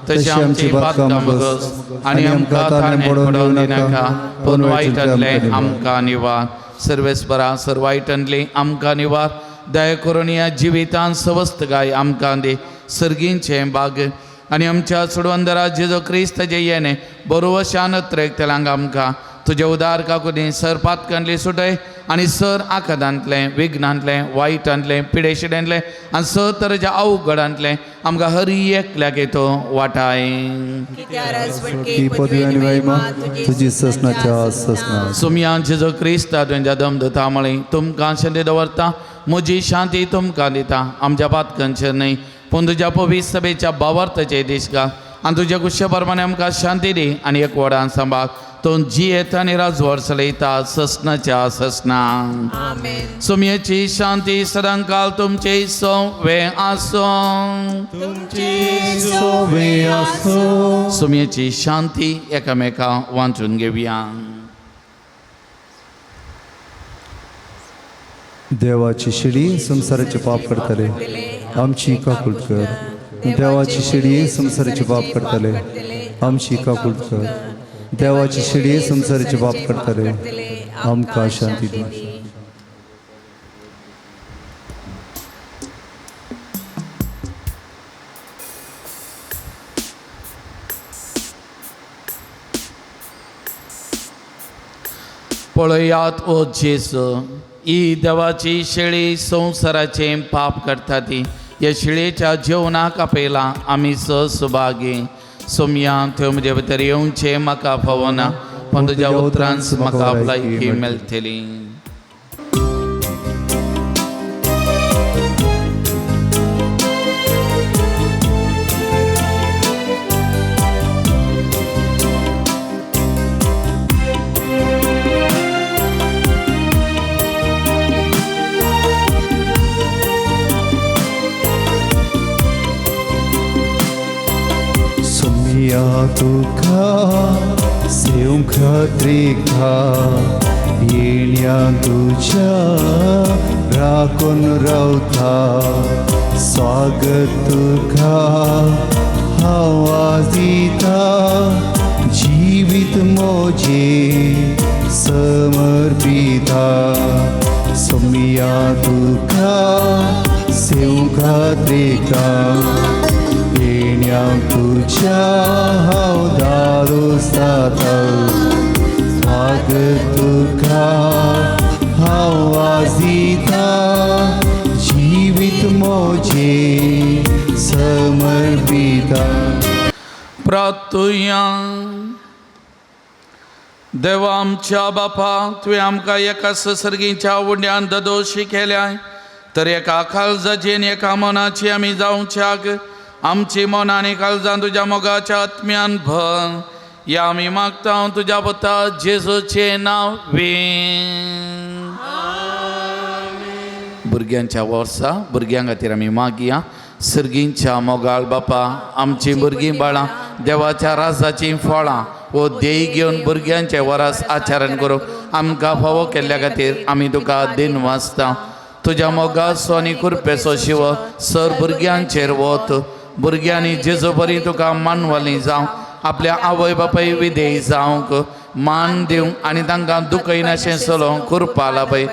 तशें आमची पातकां बगस आनी आमकां ताणें पडोवन दिनाका पूण वायटांतलें आमकां निवार. सर्वेस्परा सर वायटांतलें आमकां निवार. दया करून ह्या जिवितान सवस्तकाय आमकां दी सर्गींचें भाग आनी आमच्या सोडवंदरा जेजो क्रिस्ताचें येणें बरोवशान त्रेकतल्यांक आमकां तुजे उदार काकुदी सर पातकांतली सुटय आनी सर आकादांतलें विघ्नांतलें वायटांतलें पिडेशिड्यांतलें आनी सर तरेच्या अवघडांतलें आमकां हरी एकल्याक येतो वाटाय. की पदवी आनी महिमा तुजी ससनाच्या ससना. सुमयान जेजो क्रिस्ता तुमच्या दम दिता म्हळें तुमकां शांती दवरता म्हजी शांती तुमकां दिता. आमच्या पातकांचेर न्हय पूण तुज्या पवित्र सभेच्या बावार्थाचे देश घाल आनी तुज्या गुस्से प्रमाणे आमकां शांती दी आनी एक व्हडान सांबाळ. तूं जियेता आनी राजवट चलयता ससनाच्या ससना. सुमयेची शांती सदांकाल तुमचे सोवे आसूं. सोवे आसूं. सुमयेची शांती एकामेका वांचून घेवया. देवाची शिडी संवसाराचे पाप करतले आमची काकूट कर. देवाची शिडी संवसाराचे पाप करतले आमची काकूट कर. देवाची शिडी संवसाराचे पाप करतले आमकां शांती दी. पळयात ओ जेजू ही देवाची शेळी संवसाराचें पाप करता ती ह्या शेळयेच्या जेवणाक आपयला आमी सुभागी. सोमया त्यो म्हजे भितर येवचें म्हाका फावना पूण तुज्या उतरांच म्हाका भलायकी मेळटली. सुमिया तुका सेवंक खात्रीका येण्या तुज्या राखून रावता स्वागत तुका हांव आज दिता जिवीत मोजे समर्पिता. सुमिया तुका सेवंक खात्रीका येण्या तुज्या हांव दारो जाता स्वागत तुका हांव वाजिता जिवीत मोजे समर्पिता. प्रार्थुया. देवा आमच्या बापा, तुवें आमकां एका ससर्गीच्या उंड्यान ददोशी केल्याय तर एका काळजाची आनी एका मनाची आमी जावच्याक आमची मनां आनी काळजां तुज्या मोगाच्या आत्म्यान भर, या आमी मागता तुज्या पुता जेजूचें नांव वे. भुरग्यांच्या वर्सा भुरग्यां खातीर आमी मागया. सर्गींच्या मोगाळ बापा, आमचीं भुरगीं बाळां देवाच्या राजाचीं फळां वो देय घेवन भुरग्यांचे वरास आचरण करूंक आमकां फावो केल्ल्या खातीर आमी तुका दिन वाचता. तुज्या मोगाचो आनी कृपेचो शिव सर भुरग्यांचेर वत. भुरग्यांनी जेजो बरी तुका मानवली जावं, आपल्या आवय बापाय विधेय जावंक मान दिवंक आनी तांकां दुखयनाशें चलोवंक कृपा लाभय.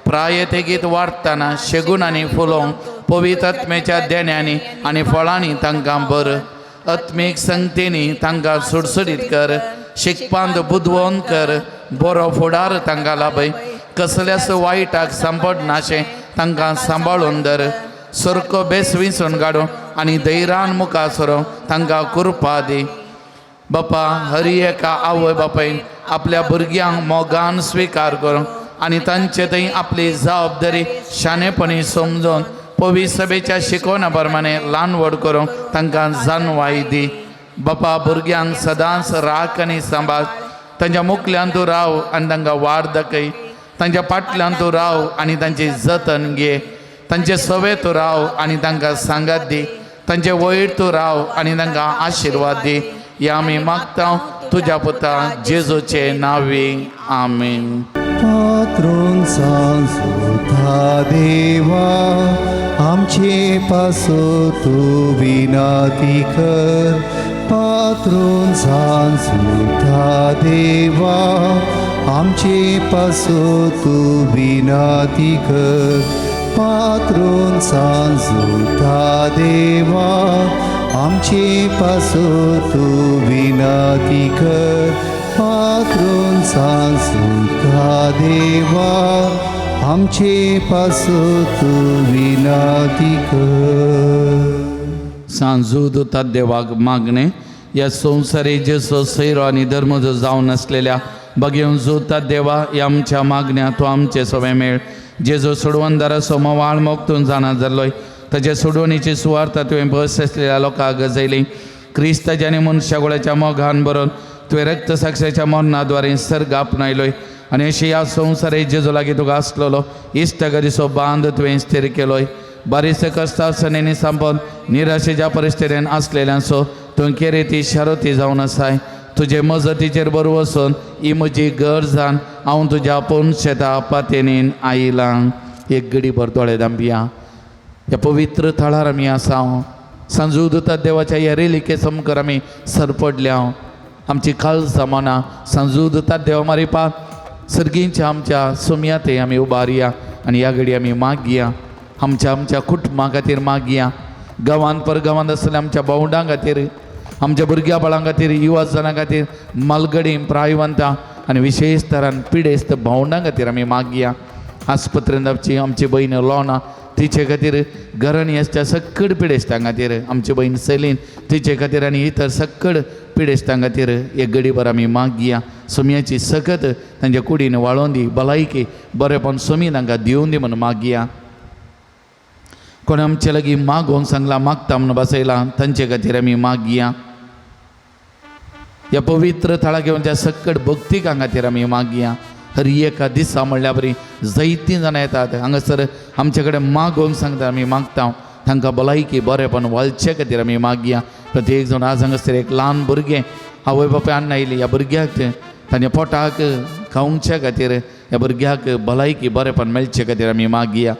प्राय तेगीत वाडटना शेगूण आनी फुलोवंक पवित्र आत्म्याच्या देण्यांनी आनी फळांनी तांकां बर. आत्मीक संगतींनी तांकां सुडसुडीत कर, शिकपांत बुदवंत कर, बरो फुडार तांकां लाभय. कसल्याच वायटाक सांपडनाशें तांकां सांबाळून धर. सारको बेस विंचून काडून आनी धैर्यान मुखार सरोंक तांकां कृपा दी. बापा, हरी एका आवय बापायन आपल्या भुरग्यांक मोगान स्विकार करूंक आनी तांचे थंय आपली जबाबदारी शाणेपणी समजून पवित्र सभेच्या शिकवणा प्रमाणे ल्हान व्हड करूंक तांकां जाणवाय दी. बापा, भुरग्यांक सदांच राख आनी सांबाळ. तांच्या मुखल्यान तूं राव आनी तांकां वाड दाखय. तांच्या फाटल्यान तूं राव आनी तांची जतन घे. तांचे सवे तूं राव आनी तांकां सांगात दी. तांचे वयर तूं राव आनी तांकां आशिर्वाद दी. या आमी मागता तुज्या पुता जेजूचे नांवे, आमेन. पात्रोन सांजुता देवा आमचे पासो तूं विनाती कर. पात्रोन सांजुता देवा आमचे पासो तूं विनाती कर. पात्रोन सांजुता देवा आमचे पासो तूं विनाती कर. पात्रोन सांजुता देवा आमचे पासो तूं विनाती कर. सांजू दुतात देवाक मागणे. ह्या संवसारी जेसो सैरो आनी धर्म जो जावन आसलेल्या बगेवन जोतात देवा, ह्या आमच्या मागण्या तो आमचे सवे मेळ. जेजो सोडवणदाराचो मवाळ मोगतून जाणा जाल्लोय, ताचे सोडवणीची सुवार्थ तुवें बस आसलेल्या लोकांक गजयली. क्रिस्ताच्या आनी मनशागोळ्याच्या मोगान बरोवन तुवें रक्तसाक्षाच्या मरणाद्वारे सर्ग आपणायलोय आनी अशी ह्या संवसारे जेजो लागीं तुका आसलेलो इश्टगरीचो बांद तुवें स्थिर केलोय. बारीस कश्टासनेनी सांपोन निराशेच्या परिस्थितीन आसलेल्यांचो तूं केरेती शारोती जावन आसाय. तुजे मजतीचेर बरो वचून ही म्हजी गरजान हांव तुज्या पोनशेता पातेनीन आयलां. एक गडी भर दोळे दांबिया. ह्या पवित्र थळार आमी आसा. सांजू दुता देवाच्या ह्या रेलिके समकर आमी सरपडल्या. आमची काळजां मनां सांजू दुता देवा मारिपा सर्गींच्या आमच्या सोमया ते आमी उबारया आनी ह्या घडी आमी मागया. आमच्या आमच्या कुटुंबा खातीर मागया, गांवांत परगांवांत आसलेल्या आमच्या भावंडां खातीर, आमच्या भुरग्या बाळां खातीर, युवा जणां खातीर, मालगडी प्रायवंतां आनी विशेश तरान पिडेस्त भावंडां खातीर आमी मागया. आस्पत्रेंत आमची आमची भयण लोना तिचे खातीर, घरांनी आसच्या सक्कड पिडेस्तां खातीर, आमची भयण सेलीन तिचे खातीर आनी इतर सक्कड पिडेस्तां खातीर एक गडीभर आमी मागया. सोमयाची सकत तांच्या कुडीन वाळोवन दी, भलायकी बरेपण सोमी तांकां दिवन दी म्हणून मागया. कोण आमचे लागीं मागोवंक सांगलां, मागता म्हणून बसयलां, तांचे खातीर आमी मागया. ह्या पवित्र थळाक घेवन त्या सक्कड भक्तिकां खातीर आमी मागया. हर एका दिसा म्हणल्यार बरी जायतीं जाणां येतात हांगासर आमचे कडेन मागोवंक सांगता, आमी मागता. तांकां भलायकी बरेपण वालचे खातीर आमी मागया. प्रत्येक जाण आज हांगासर एक ल्हान भुरगें आवय बापाय हाडून आयली, ह्या भुरग्याक तांच्या पोटाक खावचे खातीर, ह्या भुरग्याक भलायकी बरेपण मेळचे खातीर आमी मागया.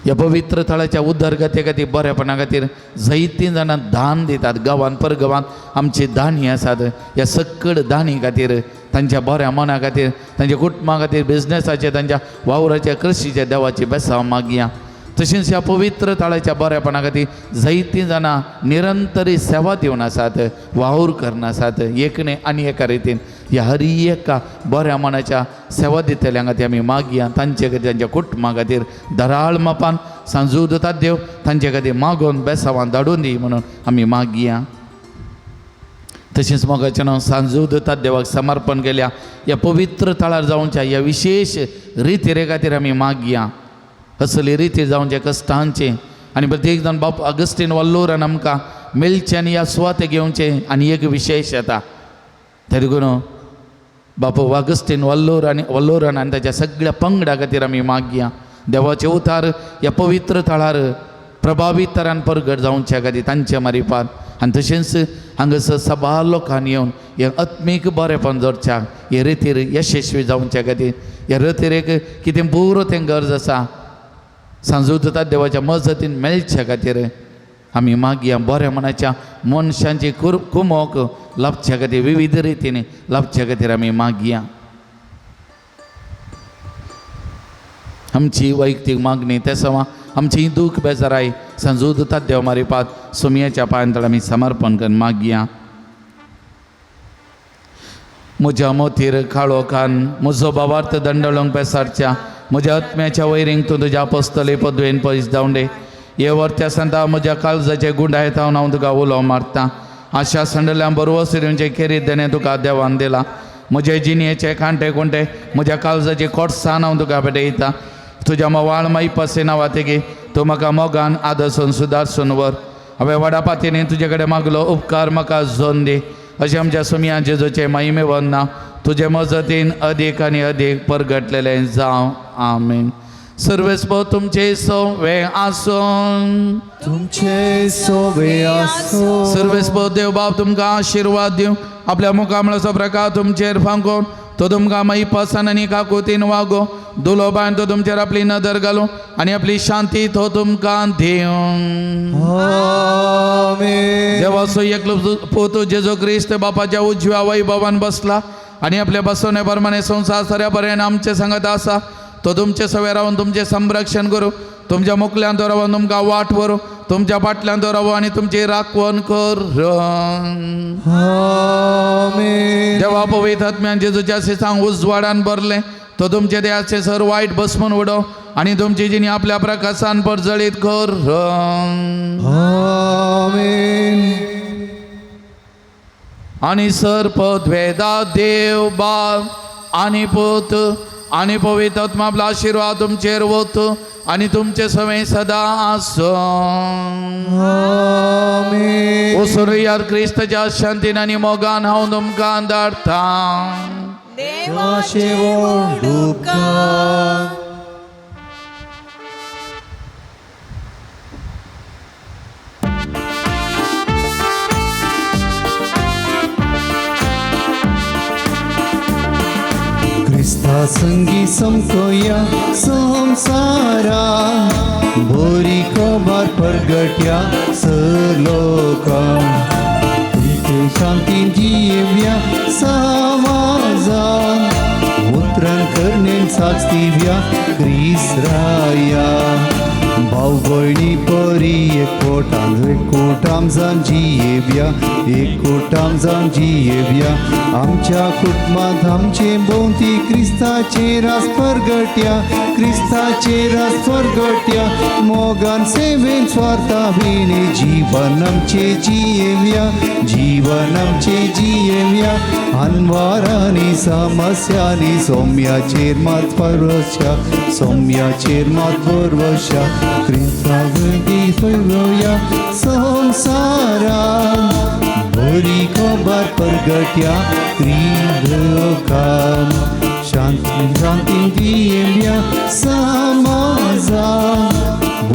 ह्या पवित्र थळाच्या उदरगते खातीर, बरेपणा खातीर जायतीं जाणां दान दितात. गांवांत परगांवांत आमची दानी आसात. ह्या सक्कड दानी खातीर, तांच्या बऱ्या मना खातीर, तांच्या कुटुंबा खातीर, बिजनेसाचे, तांच्या वावराच्या, कृशीच्या देवाची बेसांव मागया. तशेंच ह्या पवित्र थळाच्या बरेपणा खातीर जायतीं जाणां निरंतरी सेवा दिवन आसात, वावर करून आसात एकने आनी एका रितीन. ह्या हर एका बऱ्या मनाच्या सेवा दितल्या खातीर आमी मागया. तांचे खातीर, तांच्या कुटुंबा खातीर दराळ मापान सांजू दितात देव तांचे खातीर मागून बेसावान धाडून दी म्हणून आमी मागया. तशेंच मोगाचें नांव सांजू दितात देवाक समर्पण केल्या ह्या पवित्र थळार जावच्या ह्या विशेश रितीरे खातीर आमी मागया. असली रिती जावचे कश्टांचे आनी प्रत्येक जाण बाप अगस्टीन वल्लोरान आमकां मेळचें आनी ह्या सुवाते घेवचें आनी एक विशेश येता. तरी देखून बापू अगस्टीन वल्लोर आनी वल्लोरान आनी ताच्या सगळ्या पंगडा खातीर आमी मागया. देवाचे उतार ह्या पवित्र थळार प्रभावीत तरान परगट जावच्या खातीर तांचे मारिफात आनी तशेंच हांगासर सबार लोकांनी येवन हें आत्मीक बरेपण जोडच्या हे रितीर यशस्वी जावच्या खातीर ह्या रितीरेक कितें पुरो तें गरज आसा सांजू दितात देवाच्या मजतीन मेळच्या खातीर आमी मागया. बऱ्या मनाच्या मनशांची कुमोक लाभच्या खातीर विविध रितीन लाभच्या खातीर आमी मागया. आमची वैयक्तीक मागणी ते समा आमची दूख बेजाराय सांजू दितात देव मारिपात सोमयाच्या पांयांत आमी समर्पण करून मागया. म्हज्या मोतीर काळोखान म्हजो बावार्थ दंडळोंक पेसारच्या म्हज्या आत्म्याच्या वैरींक तूं तुज्या पोसतले पदवेन पयस जावन दे. हे वर्त्या सांता म्हज्या काळजाचे गुंडायत हांव तुका उलो मारता. आशा संडल्या बरवस दिवचे खेरीत देणें तुका देवान दिला. म्हजे जिणेचे कांटे कुंटे म्हज्या काळजाचे कोटसान हांव तुका भेटयता. तुज्या मोवाळ माई नांवा तेगे तूं म्हाका मोगान आदर्सून सुदारसून व्हर. हांवें व्हडा पातीने तुजे कडेन मागलो उपकार म्हाका जोन दी. अशें आमच्या सुमया जेजूचे महिमे वंदना तुजे मजतीन अदीक आनी अदीक परगटलेलें जावं. आमेन. सर्वेस्पो तुमचे सोवे आसूं. तुमचे सोवे आसूं. सर्वेस्पो देव बाप तुमकां आशिर्वाद दिवं. आपल्या मुखामळाचो प्रकार तुमचेर फांकोवन तो तुमकां माई पसन आनी काकुतीन वागो. दुलोबान तो तुमचेर आपली नदर घालूं आनी आपली शांती तो तुमकां दिवं. आमेन. देवाचो एकलो पूत जेजू क्रिस्त बापाच्या उजव्या वैभवान बसला आनी आपल्या बसवणे प्रमाणे संवसार सऱ्या पर्यंत आमचे सांगत आसा. तो तुमचे सवे रावन तुमचें संरक्षण करूं, तुमच्या मुखल्यान तो रावन तुमकां वाट व्हरूं, तुमच्या फाटल्यान तो रावो आनी तुमची राखवण करूं. आमेन. देवा पवित्र आत्म्यान जेजूच्या सिसांक उजवाडान भरलें तो तुमचे देहाचे सर वायट बसमून उडो आनी तुमची जिणी आपल्या प्रकाशान परजळीत कर. आमेन. आनी सर पदवेदा देव बाप आनी पूत आनी पवित्र आत्मा आपलो आशिर्वाद तुमचेर वत आनी तुमचे सवय सदां आसूं. आमेन. वसुरुयार क्रिस्ताच्या शांतीन आनी मोगान हांव तुमकां धाडटा. देवाचे व्हड उपकार. क्रिस्ता संगी समकोया संसारा बोरी खबर परगट्या सलोका तुमचे शांती जियेव्या समाजान उतरान करणेन साक्षीव्या क्रिस्राया. भाव भयणी परी एकवटान एकवटाम जावन जियेव्या एकवटाम जावन जियेव्या. आमच्या कुटुंबांत आमचे भोंवती क्रिस्ताचे रास परगट्या क्रिस्ताचे रास परगट्या. मोगान सेवेन स्वार्था विणे जीवन आमचे जियेव्या जीवन आमचे जियेव्या. अनवारांनी समस्यांनी सौम्याचेर मात परवशा सौम्याचेर मात परवशा. क्रिस्ता फैलोया संसारान बरी खबर परगट्या क्रिलोकाम. शांती शांती दियेव्या समाजान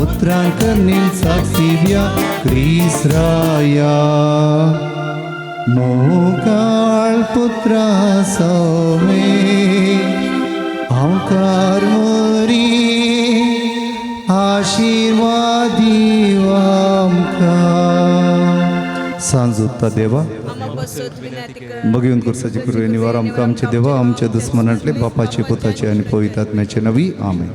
उतरान करणेन साक्षीव्या क्रिस्राया. मोगाळ पुत्रा सवे हांवकार मरी आशिर्वाद दिव आमकां. सांज उत्ता देवा बघून कुर्साची कृपे निवार आमकां आमचे देवा आमच्या दुस्मनांतले बापाचे पुताचे आनी पवित्र आत्म्याचे नवी. आमेन.